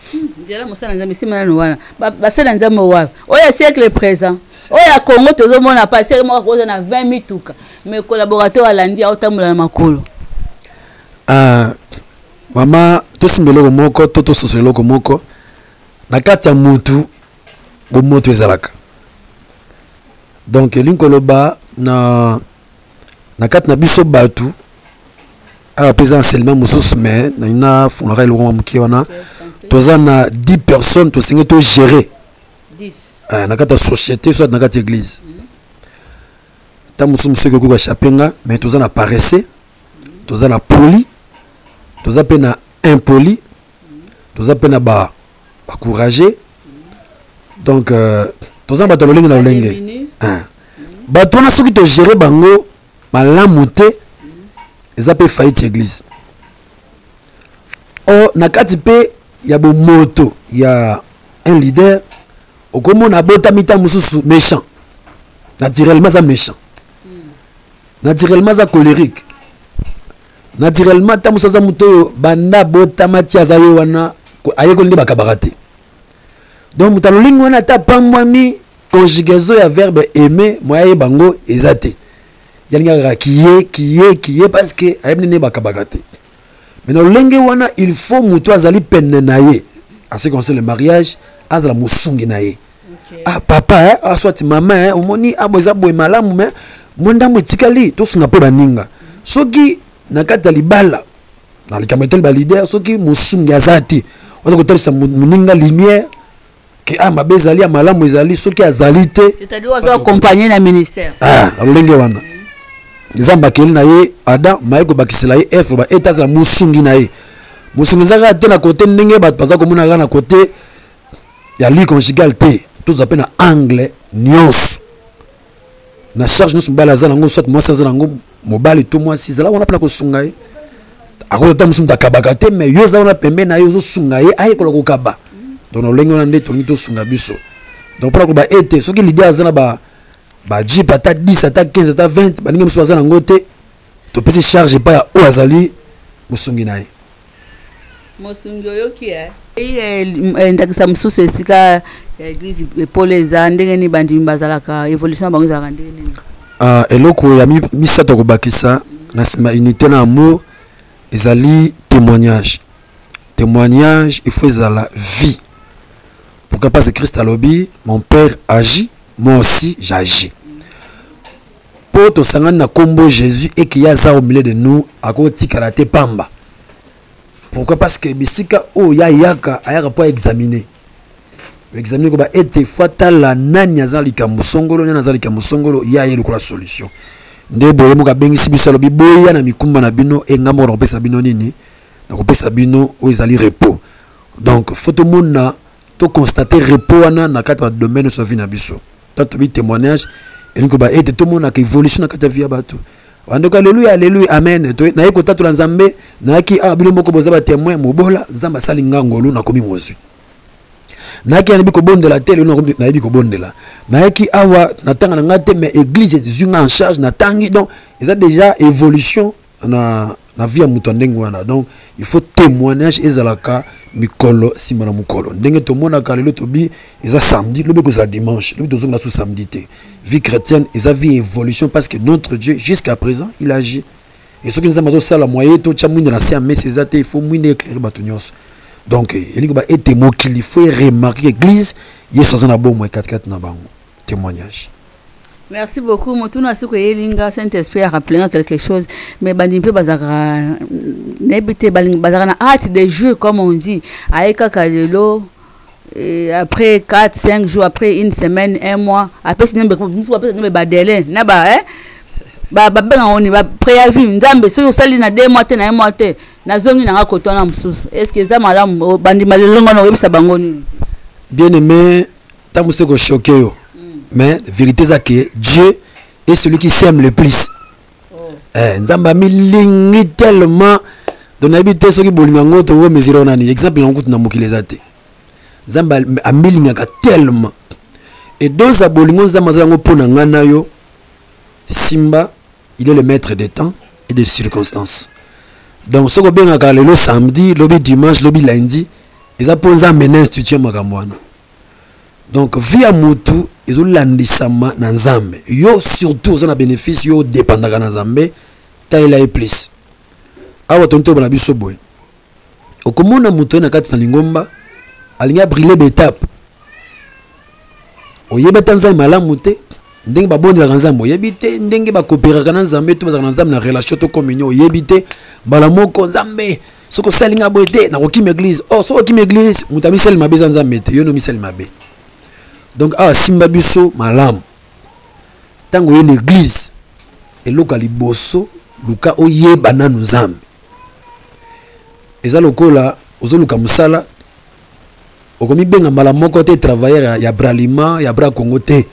Nzela mosala Nzambe nsima nanu wana. Basala Nzambe wapi? Oyo ya siècle présent, oyo ya Congo tozomona pa siècle moko akoza na 20 mituka, mais collaborateur alandi aotambola na makolo. Mama, tosimba eloko moko to tososola eloko moko na kati ya mutu, bomoto ezalaka. Donc elingi koloba na kati na biso bato awa mpe eza enseignement mosusu, mais nalingi nafungolaka eloko mwa moke wana. Toza na 10 personnes tosengi to gérer na kati ya société soit na kati ya église. Ntango mosusu mosusu ekoki koéchappe nga, mais toza na paresseux, toza na poli, toza mpe na impoli, toza mpe na ba courageux. Donc toza na bato ya lolenge na lolenge. Bato wana soki togere bango malamu te, eza mpe faillite ya église. Or na kati mpe ya bomoto ya un leader, okomona abotami ntango mosusu méchant, naturellement aza méchant, naturellement aza colérique, naturellement ntango mosusu aza moto oyo banda abotama ti aza ye wana ayekoli nde bakabaka te. Donc moto alolingi wana ata apambwami, conjugaison ya verbe aimer moya ayeba yango eza te, yalingi kaka kiye kiye kiye parce que ayebi nde bakabaka te. Mais na lolenge wana il faut moto azali pene na ye en ce qui concerne le mariage, azala mosungi na ye. Ah papa, eh, ah, soit mama, eh, omoni, ah, bo eza boye malamu, mais mwa ndambo etikali tosunga mpe baninga. Soki na kati ya libala na likambo etali ba leader, soki mosungi aza te, oza kotalisa moninga lumière ke ah, mabe ezali ya malamu ezali, soki azali te, c'est-à-dire oza accompagné na ministère. Ah, na lolenge wana Nzambe akeli na ye Adam, maye kobakisela ye Eve, ba ete azala mosungi na ye. Mosungi eza kaka te na kote ndenge bato baza komona kaka na kote ya lit conjugal te, tozwa mpe na angle nyonso, na charge nyonso mobali aza nango, soit mwasi aza nango, mobali to mwasi ezala wana mpona kosunga ye. Akoza ata mosusu moto akabaka te, mais yo oza wana pembe na ye, ozosunga ye ayekola kokaba. Donc na lolenge wana nde tolingi tosunga biso. Donc mpona koloba ete soki leader aza na ba jeep ata 10 ata 15 ata 20, baninga mosusu baza nango te, topesi charge epai ya oyo azali mosungi na ye. Mosungi oyoki, eh? Eye ndakisa mosusu esika ya église epole eza ndenge nini bandimi bazalaka, évolution na bango ezalaka ndenge nini? Eloko ya misato kobakisa na nsima unité na amour ezali témoignage. Témoignage, il faut ezala vie. Pourquoi? Parce que Christ alobi, mon père agit, moi aussi j'agis. Po tosangani na kombo Jésus et qu'il y a ça au milieu de nous, akotikala te pamba. Pourquoi? Parce que bisika oyo ya yaka, ayaka po examiner. Examiner ko ba ete fois tala nani aza likambo songolo, nani aza likambo songolo, ya ye lokola solution. Nde boye moka bengisi biso alobi boya na mikumba na bino e ngambo na kopesa bino nini? Na kopesa bino oyo ezali repos. Donc faut tomona to constater repos wana na kati ya domaine nyonso ya vie na biso. Tant tobi témoignage elingi koloba ete tomonaka évolution na kati ya vie ya bato. Bandeko, alléluia, alléluia, amen. Naye kotatola Nzambe, nayaki awa bino moko boza ba témoin, mobola, Nzambe asali nga ngolu, nakomi mozwi. Nayaki nayebi kobondela te, lelo nayebi kobondela. Nayaki awa natanga na nga te, mais église ezwi nga en charge, natangi. Donc eza déjà évolution. na vie ya moto ya ndenge wana. Donc il faut témoignage ezalaka mikolo nsima na mokolo. Ndenge tomonaka lelo tobi eza samedi, lobi ekozala dimanche, lobi tozonga su samedi te. Vie chrétienne eza vie évolution, parce que notre Dieu jusqu'à présent il agit. Et soki Nzambe azosala, moyen totya mwinda na se ya mesa eza te, il faut mwinda éclaire bato nyonso. Donc elingi ba ete mokili faut remarquer église Yesu aza na bomoi katikati na bango. Témoignage. Merci beaucoup. Motuna soki eyeli nga, Saint Esprit arappeler nga quelque chose. Mais bandimi mpe bazalaka, nayebi te, bazalaka na hâte de jouer, comme on dit. Aye kaka lelo, et après 4 5 jours, après une semaine, un mois, apesi nembe mosusu, apesi nembe badélai na ba eh? Babenga ngo nini, bapréavis. Nzambe, soki osali na 2 mois te, na un mois te, nazongi nanga kotwana mosusu. Est ce que eza malamu? Bandima lelongo wana, oyebisa bango nini? Bien aimé, ntango mosusu ekochoquer yo, mais vérité eza ke Dieu est celui qui sème le plus. Oh. Eh, Nzambe amilingi tellement, donc nayebi te soki bolingo yango tokomesure nani. Exemple yango kutu na mokili eza te. Nzambe amilingaka tellement, et doza bolingo Nzambe aza yango mpo na ngai na yo. Simba, il est le maître des temps et des circonstances. Donc soki obengaka lelo samedi, lobi dimanche, lobi lundi, eza mpo Nzambe na institution makambo wana. Donc vie ya motu ezolandisama na Nzambe. Yo surtout oza na bénéfice, yo odépendaka na Nzambe, talela ye plus. Awa toni toyeba na biso boye, okomona moto ye na kati na lingomba alingi abrûler baétape. Oyebi ata Nzambe malamu te, ndenge babondelaka Nzambe oyebi te, ndenge bakooperaka na Nzambe to bazalaka na Nzambe na relation to communion oyebi te. Mbala moko, Nzambe, soki osali nga boye te, nakokima église. Oh, soki okima église, moto amisali mabe eza Nzambe te, yo nde omisali mabe. Donc awa simba biso malamu. Ntango oye na église, eloko ya liboso, luka oyeba nanu Nzambe. Eza lokola ozoluka mosala, okomibenga mbala moko te travailleur ya Bralima, ya Bra Congo te.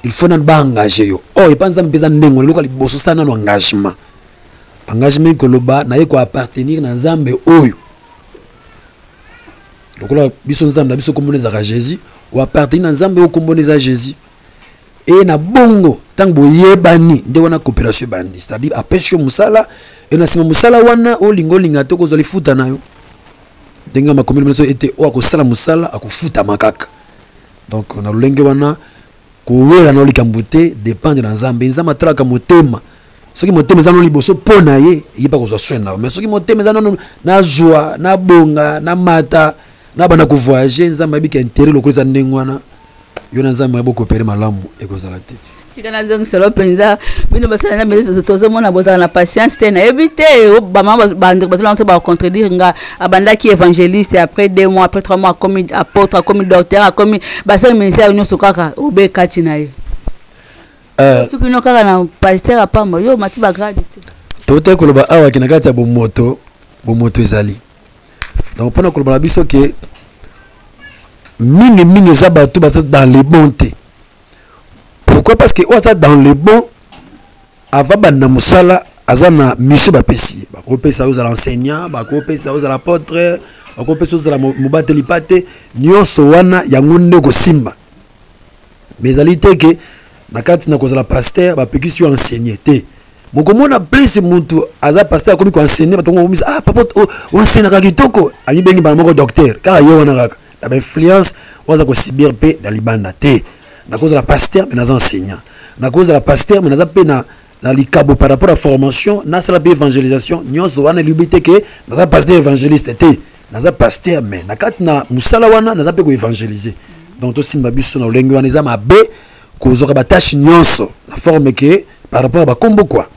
Il faut nanu baengage yo. Or epa Nzambe mpe eza ndenge wana. Eloko ya liboso, sala nanu engagement. Engagement koloba naye koappartenir na Nzambe oyo. Lokola biso Nzambe na biso kombona ezalaka Jésus, oappartenir na Nzambe oyo kombona eza Jésus. E na bongo ntango boyebani, nde wana coopération ebandi, c'est-à-dire apesi yo mosala, e na nsima mosala wana olinga olinga te, okozwa lifuta na yo. Ndenge makomi biso ete oyo akosala mosala akofutama kaka. Donc na lolenge wana, kowela na likambo te, dépendre na Nzambe. Nzambe atalaka motema. Soki motema eza nano liboso mpo na ye, eyeba kozwa soin na yo. Mais soki motema eza nano nazwa, nabonga, namata, nabanda kovoyage, Nzambe ayebika intérêt lokola eza ndenge wana, yo na Nzambe ya bocoopérer malamu ekozala te. Tika nazongiselo mpenza. Bino basala Nzambe, tozomona bozala na patience te. Nayebi te, bamama, bandeko bazolanga so bacontredire nga. Abandaki évangéliste, après 2 mois, après 3 mois akomi apôtre, akomi docteur, akomi basali ministère nyonso, kaka obe kati na ye. Soki no kaka na pasteur apamba yo mati bagrade te. Tote koloba awa ke na kati ya bomoto, bomoto ezali. Donc mpona koloba na biso ke mingimingi eza bato baza dans le bon te. Pourquoi? Parce que oyo aza dans le bon, ava banda mosala, aza na mission bapesi ye. Bakopesa ozala enseignant, bakopesa ozala apôtre, bakopesa ozala mobateli pa te. Nyonso wana yango nde kosimba. Mais ezali te ke na kati na kozala pasteur bapekisi yo enseigner te. Mokomona plus mutu aza pasteur akomi koenseigner bato, komisa ah papa oenseignaka kitoko, amibengi mbala moko docteur. Kaka ye wana kaka na bainfluence oyo aza kosubir mpe na libanda te. Nakozala pasteur mais naza enseignant, nakozala pasteur mais naza mpe na likabo par rapport à formation, nasala mpe évangélisation. Nyonso wana elobi te ke naza pasteur évangéliste te. Naza pasteur mais na kati na mosala wana naza mpe koévangéliser. Donc tosimba biso na lolenge wana. Eza mabe kozwaka batâche nyonso na forme ke par rapport à bakombo kua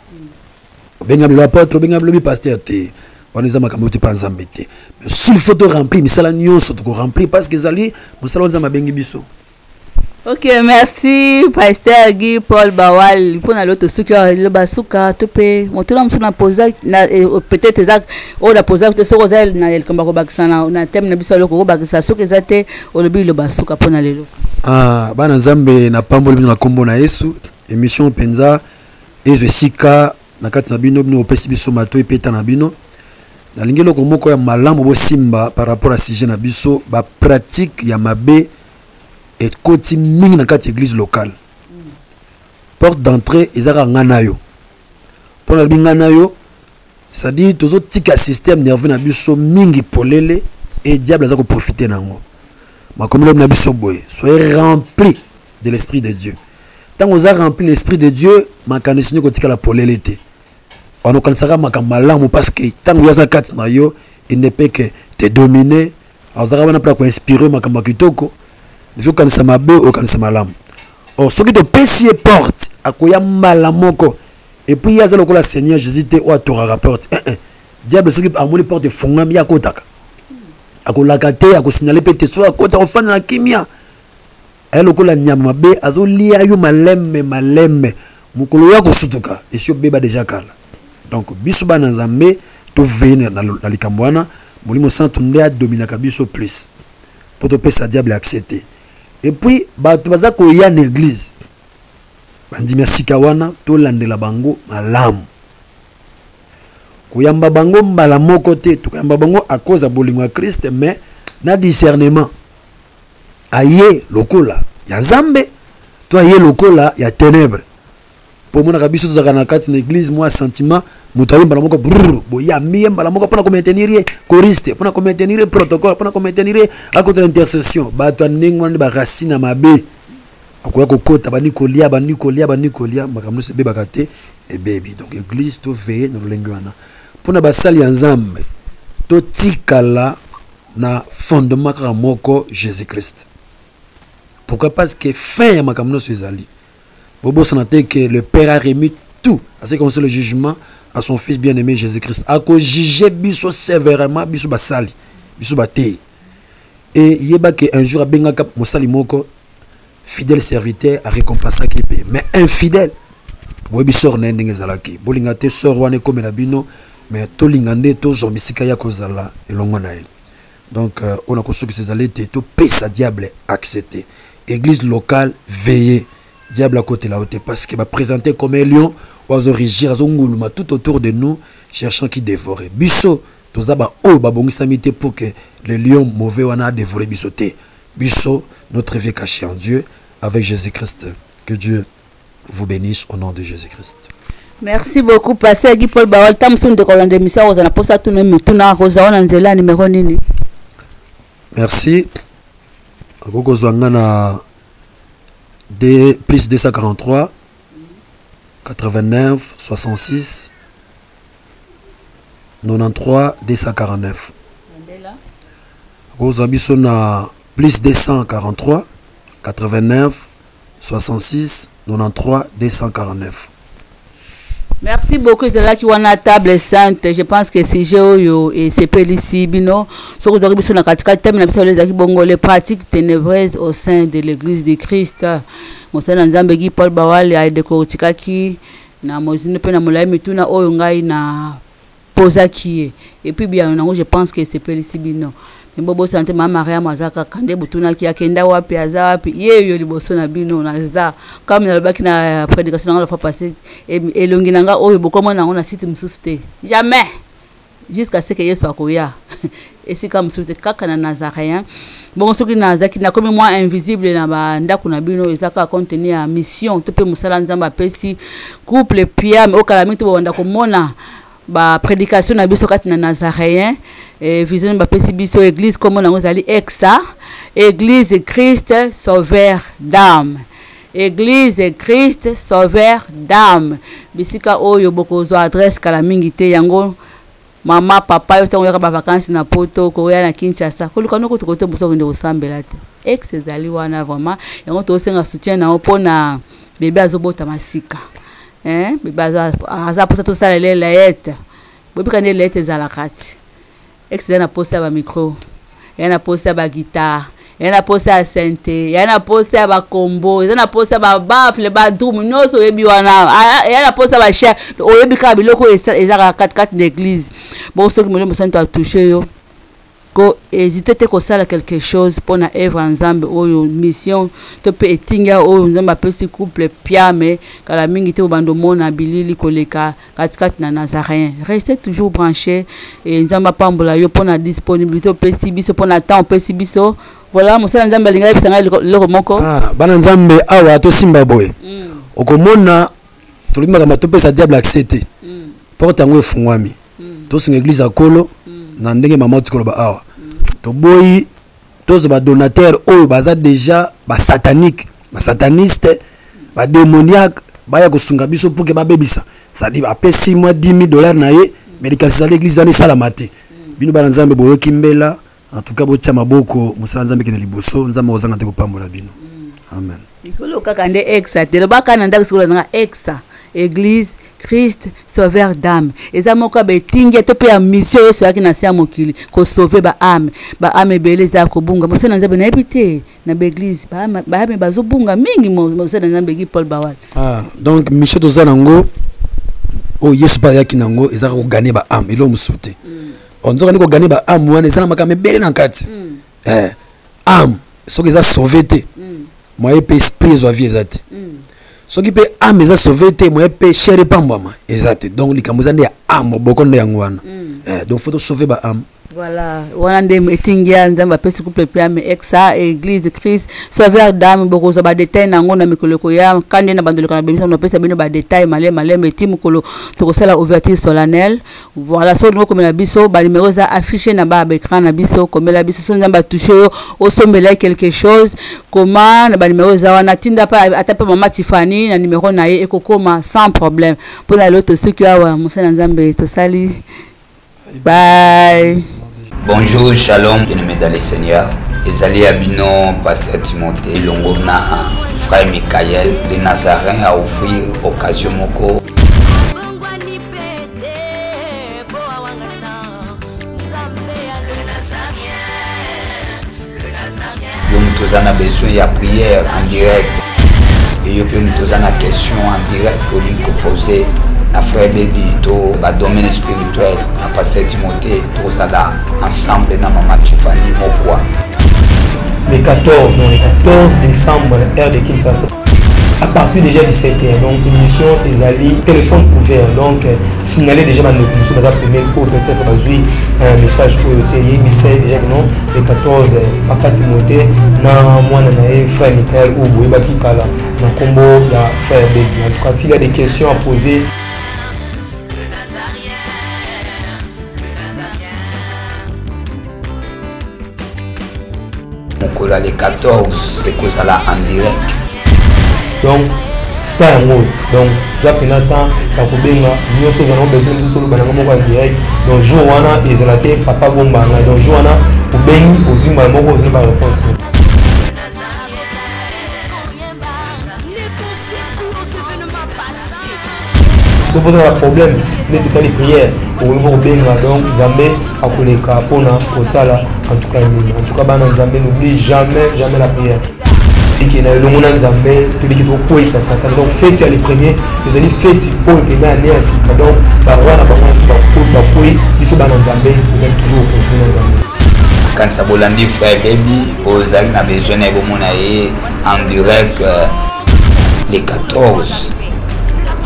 obenga bilo apôtre, obenga lobi pasteur te. Wana eza makambo te mpa Nzambe te. Mais s'il faut to remplir misala nyonso, tokoremplir, parce que ezali mosala oyo Nzambe abengi biso. Ok, merci pasteur Guy Paul Bawal mpona lelo. Tosuki awa lelo. Basuka to mpe motuna mosusu na posa peut-être eza oyo na posa te. Soki oza na likambo ya kobakisa na thème na biso eloko okobakisa, soki eza te, olobi liloba suka mpona lelo. Ah, bana Nzambe, napamboli bino na nkombo na Yesu. Émission mpenza ezwa esika na kati na bino. Bino opesi biso matoi epeta na bino. Nalingi eloko moko ya malamu bosimba par rapport à sujet na biso: bapratique ya mabe ekoti mingi na kati ya église locale. Porte d'entrée eza kaka ngai na yo. Mpo nalobi ngai na yo. C'est-à-dire tozotika système nerveux na biso mingi polele et diable aza koprofite na yango. Makomi lobi na biso boye, soyez rempli de l'esprit de Dieu. Ntango oza rempli l'esprit de Dieu, makanisi nde kotikala polele te. Wana okanisaka makambo malamu parce que ntango ye aza kati na yo, il ne peut que te dominer. Azalaka wana mpona koinspire makambo ya kitoko. Soki okanisa mabe, okanisa malamu. Or soki topesi ye porte, akoya mbala moko. Et puis ye aza lokola Seigneur Jésus te oyo atoraka porte. Eh, eh. Diable soki amoni porte efungwami, ye akotaka, akolaka te, akosignale mpe te. Soki akota, akofanda na kimia, aya lokola nyama mabe azolia yo maleme maleme. Mokolo oyo akosutuka, esi obeba deja kala. Donc biso bana Nzambe toveye na likambo wana. Molimo Santu nde adominaka biso plus mpo topesa diable accès te. Et puis bato baza koya na église, bandimi ya sika wana, tolandela bango malamu. Koyamba bango mbala moko te, tokoyamba bango à cause ya bolingo ya Christ, mais na discernement. Aye lokola ya Nzambe to aye lokola ya ténèbre. Po omonaka biso tozalaka na kati na église mwa sentiment, moto aye mbala moko brrr, boyambi ye mbala moko mpona komaintenir ye choriste, mpona komaintenir ye protocole, mpona komaintenir ye akota na intercession. Bato ya ndenge wana nde baracine ya mabe, akoya kokota, bandi kolia, bandi kolia, bandi kolia, makambo nyonso ebebaka te, ebebi. Donc église toveille na lolenge wana. Mpona basali ya Nzambe, totikala na fondement kaka moko, Jésus-Christ. Pourquoi? Parce que fin ya makambo nyonso ezali. Bobosana te que le Père a remis tout à ce qui concerne le jugement à son Fils bien-aimé Jésus-Christ. Akojuge biso sévèrement, biso basali, biso batei. Et yeba que un jour abengaka mosali moko fidèle serviteur, a récompensaki mpe, mais infidèle, boyebi sort na ye ndenge ezalaki. Bolinga te sort wana ekomela bino, mais tolinga nde tozwa bisika ya kozala elongo na ye. Donc oyo nakosukisa ezali ete topesa diable accès te. Église locale, veillez, diable akotela yo te, parce que baprésente comme un lion oyo azorigir, azonguluma tout autour de nous, cherchant qui dévorer. Biso toza baoyo babongisami te pour que le lion mauvais wana adévorer biso te. Biso, notre vie cachée en Dieu avec Jésus-Christ. Que Dieu vous bénisse au nom de Jésus-Christ. Merci beaucoup, Pasteur Guy Paul Bawal. Ntango mosusu ndeko kolanda émission akozala na mposa tuna mituna, akozwa wana nzela ya numéro nini? Merci. Akoki kozwa nga na D plus 243 89 66 93 249. Akozwa biso na plus 243 89 66 93 249. Merci beaucoup. Ezalaki wana Table Sainte. Je pense que sujet oyo esepelisi bino. Soki ozwaki biso na katikati, thème na biso oyo ezalaki bongo les pratiques ténébreuses au sein de l'église du Christ. Mosali na Nzambe Guy Paul Bawale adekortikaki na mozindo mpe na molai mituna oyo ngai na pozaki ye, et puis biyano nango, je pense que esepelisi bino. Me bobosana te, mama Mariam aza kaka nde botunaki akenda wapi, aza wapi, ye yo liboso na bino naza. Comme nalobaki na prédication nanga la fois passée, elongi na nga oyo bokomona yango na site mosusu te, jamais, jusqu'à ce que Yesu akoya esika mosusu te, kaka na Nazaréen. Bongo soki nazalaki nakomi mwa invisible na bandako na bino, eza kaka compte tenu ya mission to mpe mosala Nzambe apesi couple Piame. Okala mingi to bobanda komona baprédication na biso kati na Nazaréen. Vision bapesi biso église, kombo nango ezali Exa, Église Christ Sauveur d'âme, Église Christ Sauveur d'âme. Bisika oyo bokozwa adresse kala mingi te. Yango mama, papa, yo ntango oyaka bavacances na Poto, koya na Kinshasa, koluka noko tokote mosu okende kosambela te. Ex ezali wana vraiment. Yango tosenga soutien na yo mpona bebe azobotama sika, eh? Bebe aza mposa tosala ele layete. Boyebika nde layete ezalaka ti ex eza na posa ya bamicro, eya na posa ya baguitare, eya na posa ya synthé, eya na posa ya bakombo, eza na posa ya babaffle, badrum nyonso oyebi wana, eya na posa ya bachaire. Oyebi kaka biloko oyo eza kaka katikati na église. Bongo soki Molimo Santo atouche yo, ko hésite te kosala quelque chose mpona œuvre ya Nzambe oyo, mission to mpe etingia oyo Nzambe apesi couple Piame. Kala mingi te obanda omona bilili koleka katikati na Nazaréen. Restez toujours branché e Nzambe apambola yo mpona disponibilité opesi biso, mpona temps opesi biso. Voilà, mosala Nzambe alingi ayebisa ngai eloko moko. Ah, bana Nzambe, awa tosimba boye. Okomona tolobi makambo, topesa diable accès te. Porte yango efungwami. Tosunga église ya kolo na ndenge mama oti koloba awa. Toboyi tozwa badonateur oyo baza déjà basatanique, basataniste, badémoniaque, baya kosunga biso pour ke babebisa. C'est-à-dire apesi mwa 10 000 dollars na ye, mais likanisi ezali église wana esalama te. Bino bana Nzambe boyoki mbela, en tout cas botia maboko, mosala Nzambe ekende liboso, Nzambe akozanga te kopambola bino. Amen. Likolo kaka nde exa te, lobaka na ndako sikoyo nanga exa église Christ sauveur d'âme eza moko ya betingi to mpe ya mission Yesu ayaki na se ya mokili kosauve baame. Baame ebele eza ya kobunga. Mosali na Nzambe, nayebi te na baeglise baame bazobunga mingi. Mosali na Nzambe Guy Paul Bawal. Ah, donc mission toza nango oyo Yesu mpe ayaki nango ezaka kogane baame, eloko mosusu te. Nzoka nde kogane baame wana eza na makambo ebele na kati. Ame soki eza sauve te, moye mpe esprit ezwa vie eza te. Soki mpe ame eza sauve te, moye mpe chair epambwama eza te. Donc likambo eza nde ya ame, boko nde yango wana. Donc faut tosauve baame. Voilà, wana nde etingi ya Nzambe apesi couple mpe ame exa église Christ sauveur d'âme. Bokozwa badetail nango na mikolo ekoya, ka nde na bandoleka na bemisa napesa bino badetail maleme maleme eti mokolo tokosala ouverture solennelle. Voilà, soki olingi okomela biso, banimero eza affiché na ba baécran na biso. Komela biso so Nzambe atouche yo, osombela ye quelque chose, koma na banimero eza wana, tinda mpe ata mpe mama Tiffany na nimero na ye, ekokoma sans problème. Mpona lelo tosuki awa. Mosali na Nzambe, tosali bye. Bonjour, shalom, bien-aimé dans le Seigneur. Ezali ya bino pasteur Timothée elongo na frère Michael le Nazarin a offrir occasion moko. Yo moto oza na besoin ya prière en direct, et yo mpe moto oza na question en direct olingi kopose na frère Baby to badomaine spirituel na pasteur Timothée, tozala ensemble na mama Tiffany Mokwa. Le 14, non, le 14 décembre, heure de Kinshasa, à partir déjà de 7h, donc émission ezali téléphone ouvert. Donc signaler déjà bandeko mosusu baza pembeni oyo peut-être bazwi un message oyo te, yebisa ye déjà que non, le 14, papa Timothée na mwana na ye frère Michael oyo boyebaki kala na nkombo ya frère Baby. En tout cas, s'il y a des questions à poser. Mokolo ya le 14 ekozala en direct. Donc temps yango oyo, donc oza mpena temps ya kobenga nyonso ozala na besoin mosusu, oloba nango moko ya direct. Donc jour wana ezala te papa bomba ngai. Donc jour wana obengi, ozwi mbala moko, ozwi na baréponse. Soki oza na baproblème neti etali prière, okoki mpo kobenga. Donc Nzambe akoleka mpona kosala. En tout cas nini, en tout cas bana Nzambe, n'oublie jamais, jamais la prière. Eke na elongo na Nzambe toliki tokweyisa Satan. Donc feti ya le premier ezali feti oyo mpena ya ne ya sika. Donc baroi na bango bakwei, biso bana Nzambe tozali toujours kocontinue na Nzambe. Kanisa bolandi frère Baby, ozali na besoin na ye, bomona ye en direct le 14.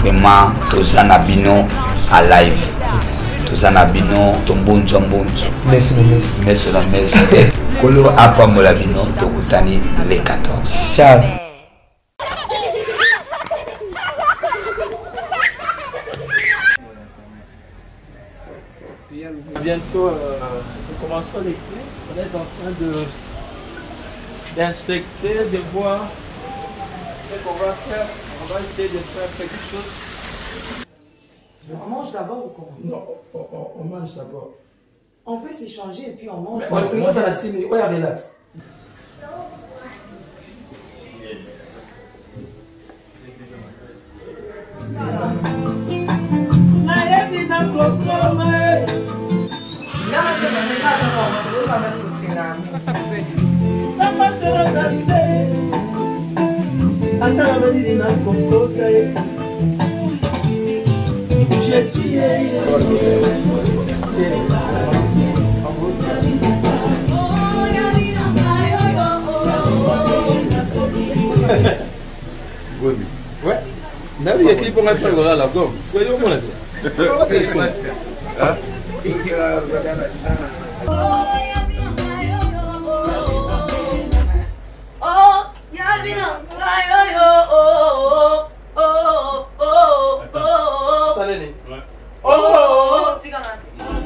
Vraiment toza na bino a live, toza na bino tombunzwa mbunzwa. Meso na meso. Meso na meso. Kolo apambola bino, tokutani le 14. Ciao. Bientôt, nous commençons les clés. On est en train d'inspecter, de voir ce qu'on va faire. On va essayer de faire quelque chose. On mange d'abord ou comment? Non, on mange d'abord. On peut s'échanger et puis on mange. Mais, moi, ça la 6 minutes. Ouais, relax. Je suis. Ouais. Nabi yaki mpo ngai frère kolala gomme. Frère yo mona te. Hein? Oh, yabina, yo, oh, oh, oh, oh, oh. Salene. Oh, oh, oh.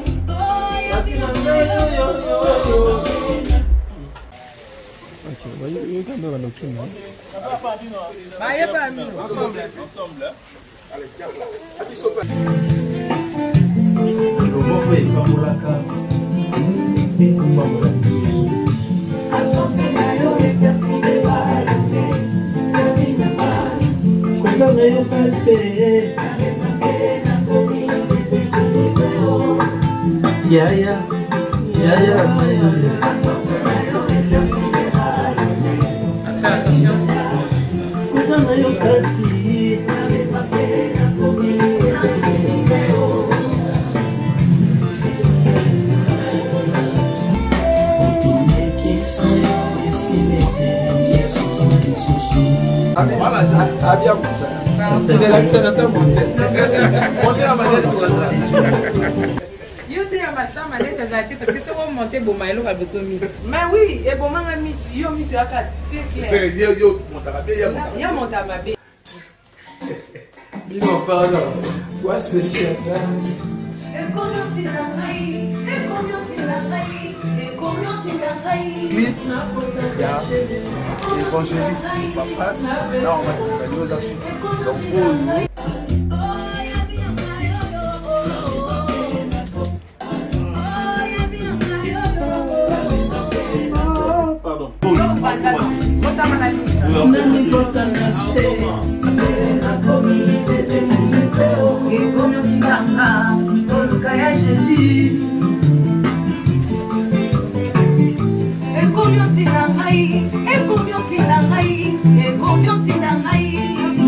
tokima. Loboko epambolaka ekopambola lisusu. Kozanga yo pase. Yaya, yaya, yaya. Kozanga yo pasi. Yo te ya masama neti azala te parce que soki omonte eboma eloko ya liboso miso. Mais oui, ebomanga miso, yo miso yaka te clair. Yo montaka mabe, ya montaka mabe. Bino pardon. Wa spécial ça. Ekomi otinda ngai, ekomi otinda ngai, ekomi otinda ngai. Clip ya évangéliste Epafras na Mama Tiffany oza suki. Donc oyo Pardon. Ekomi otinda nga koluka ya Jésus. Ekomi otinda ngai, ekomi otinda ngai, ekomi otinda ngai.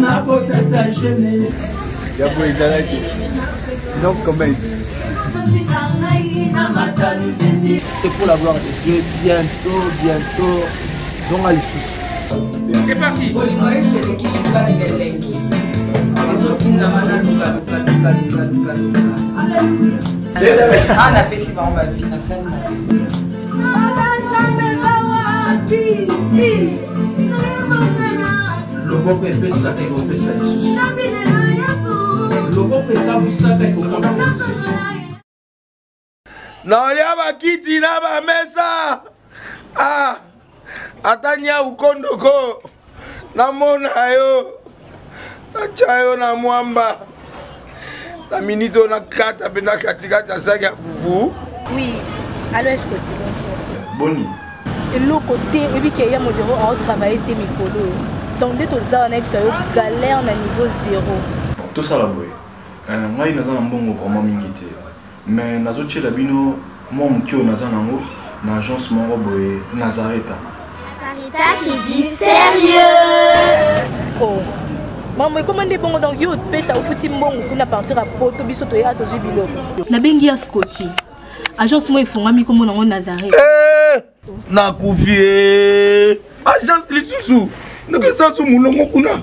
Nakotata gene. Ya boye ezalaki. No comment. Otinda ngai na matanu Jésus. C'est pour la gloire de Dieu. Bientôt, bientôt. Zonga lisusu. C'est parti. Bolingo yesu eleki sukali na elengi. Ezotindama na luka luka luka luka luka luka. Ah, napesi bango ba vie na sali mabe. Nzambe bawapi? Loboko epesaka ekopesa lisusu. Loboko etambwisaka ekotambwisa lisusu. Naolia bakiti na bamesa. Ah, ata nyau kondoko namona yo natya yo na mwamba na minute oyo nakata mpe na katikati ya saki ya fufu. Oui, allo Escoti, bonjour. Boni. Eloko te, oyebi ke ya modero ao travailler te mikolo oyo. Donc nde toza wana yebisa yo galère na niveau zéro. Bon, tosala boye. Ngai naza na mbongo vraiment mingi te. Mais nazotiela bino mwa moke oyo naza nango na agence moko boye Nazareta. Sarita, c'est du sérieux. Oh. Maman, ekoma nde bongo donc yo opesa ofuti mbongo kuna partir ya poto biso toya tozwi biloko. Nabengi ya Scotty. Agence moko efongami kombo nango Nazareth. Eh, nakufi eh. Agence lisusu ndenge esasu molongo kuna.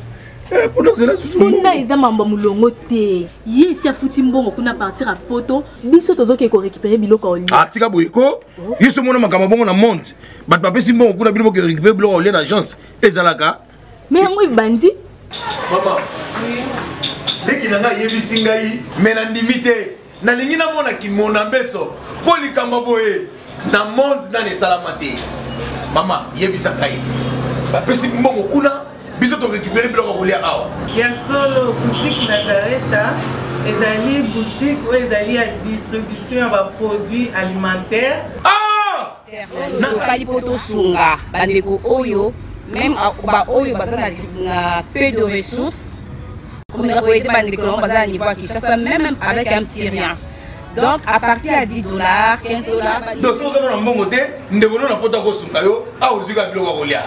Eh, mpo nazela susu kuna eza mambo ya molongo te. Ye esi afuti mbongo kuna partir ya poto biso tozoke korécupérer biloko ya olia. Ah, tika boye ko yo so mona makambo bongo na monde bato bapesi mbongo kuna bino boke récupérer biloko ya olia na agence ezalaka. Mais yango ebandi. Mama, leki na ngai ayebisi ngai me nandimi te, nalingi namona kimona mbeso mpo likambo boye na monde nani esalama te. Mama, yebisa ngai, bapesi mbongo kuna biso torécupere biloko ya kolia awa. Ya solo, boutique Nazareta ezali boutique oyo ezali ya distribution ya baproduits alimentaires. Ah! Tosali mpo tosunga bandeko oyo même baoyo baza na peu de ressources, komeka koyede bandeko nango baza na niveau ya Kinshasa même avec un petit rien. Donc à partir ya 10 $, 15 $. Donc soki oza na mbongo te, ndeko no na poto akosunga yo awa ozwi kaka biloko ya kolia.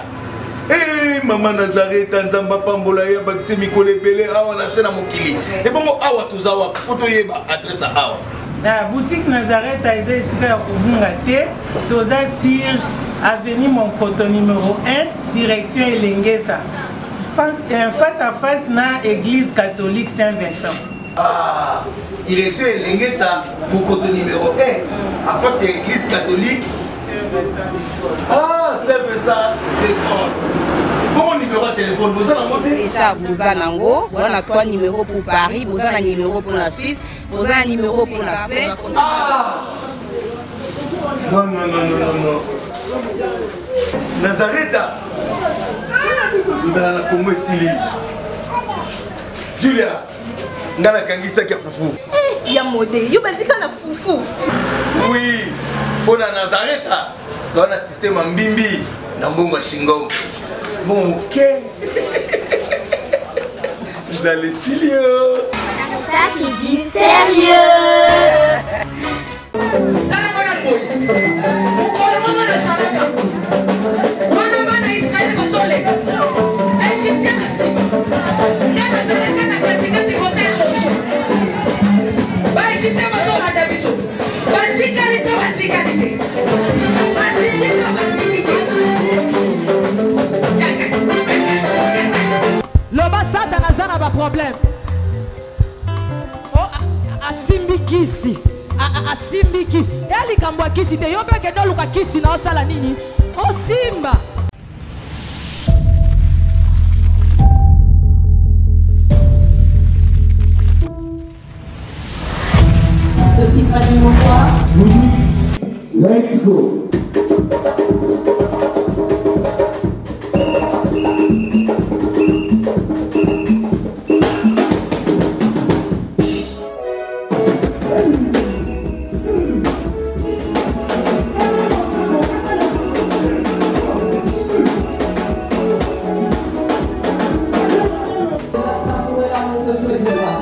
Eh, mama Nazareta, Nzambe apambola ye, abakisi mikolo ebele awa na se na mokili. Ebongo awa toza wapi mpo toyeba adresse ya awa? Na boutique Nazareta eza esika ya kobunga te. Toza sur avenue Monkoto numéro 1, direction Elengesa, face à face na église catholique Saint-Vincent. Ah, direction Elengesa, Monkoto numéro 1, à face ya église catholique Ah, Saint-Vincent de Paul. Bongo numéro ya téléphone boza nango te? Déjà boza nango, boza na 3 numéros pour Paris, boza na numéro pour la Suisse, boza na numéro pour la Suède. Ah! Non, non, non, non, non, non. Nazareta. Nzala na Congo esili. Julia, nga nakangisaki ya fufu. Eh, ya mode, yo bandika na fufu. Oui, mpo na Nazareta, toza na système ya mbimbi na mbongo ya shingom. Mbongo moke. Nzala esili yo. Ça, c'est du sérieux. Sala ngo na boye mokolo moko nazalaka wana bana israele bazoleka egyptien na nsima nga nazalaka na katikati kota josue baegyptien bazolanda biso batikali to batikali te basili to basili te. Loba satana aza na baproblème. Oh, asimbi kisi, asimbi kisi ya likambo ya kisi te. Yo mpe kende oluka kisi na osala nini osimba. Let's go. Savourer l'amour de ce Dieu-là.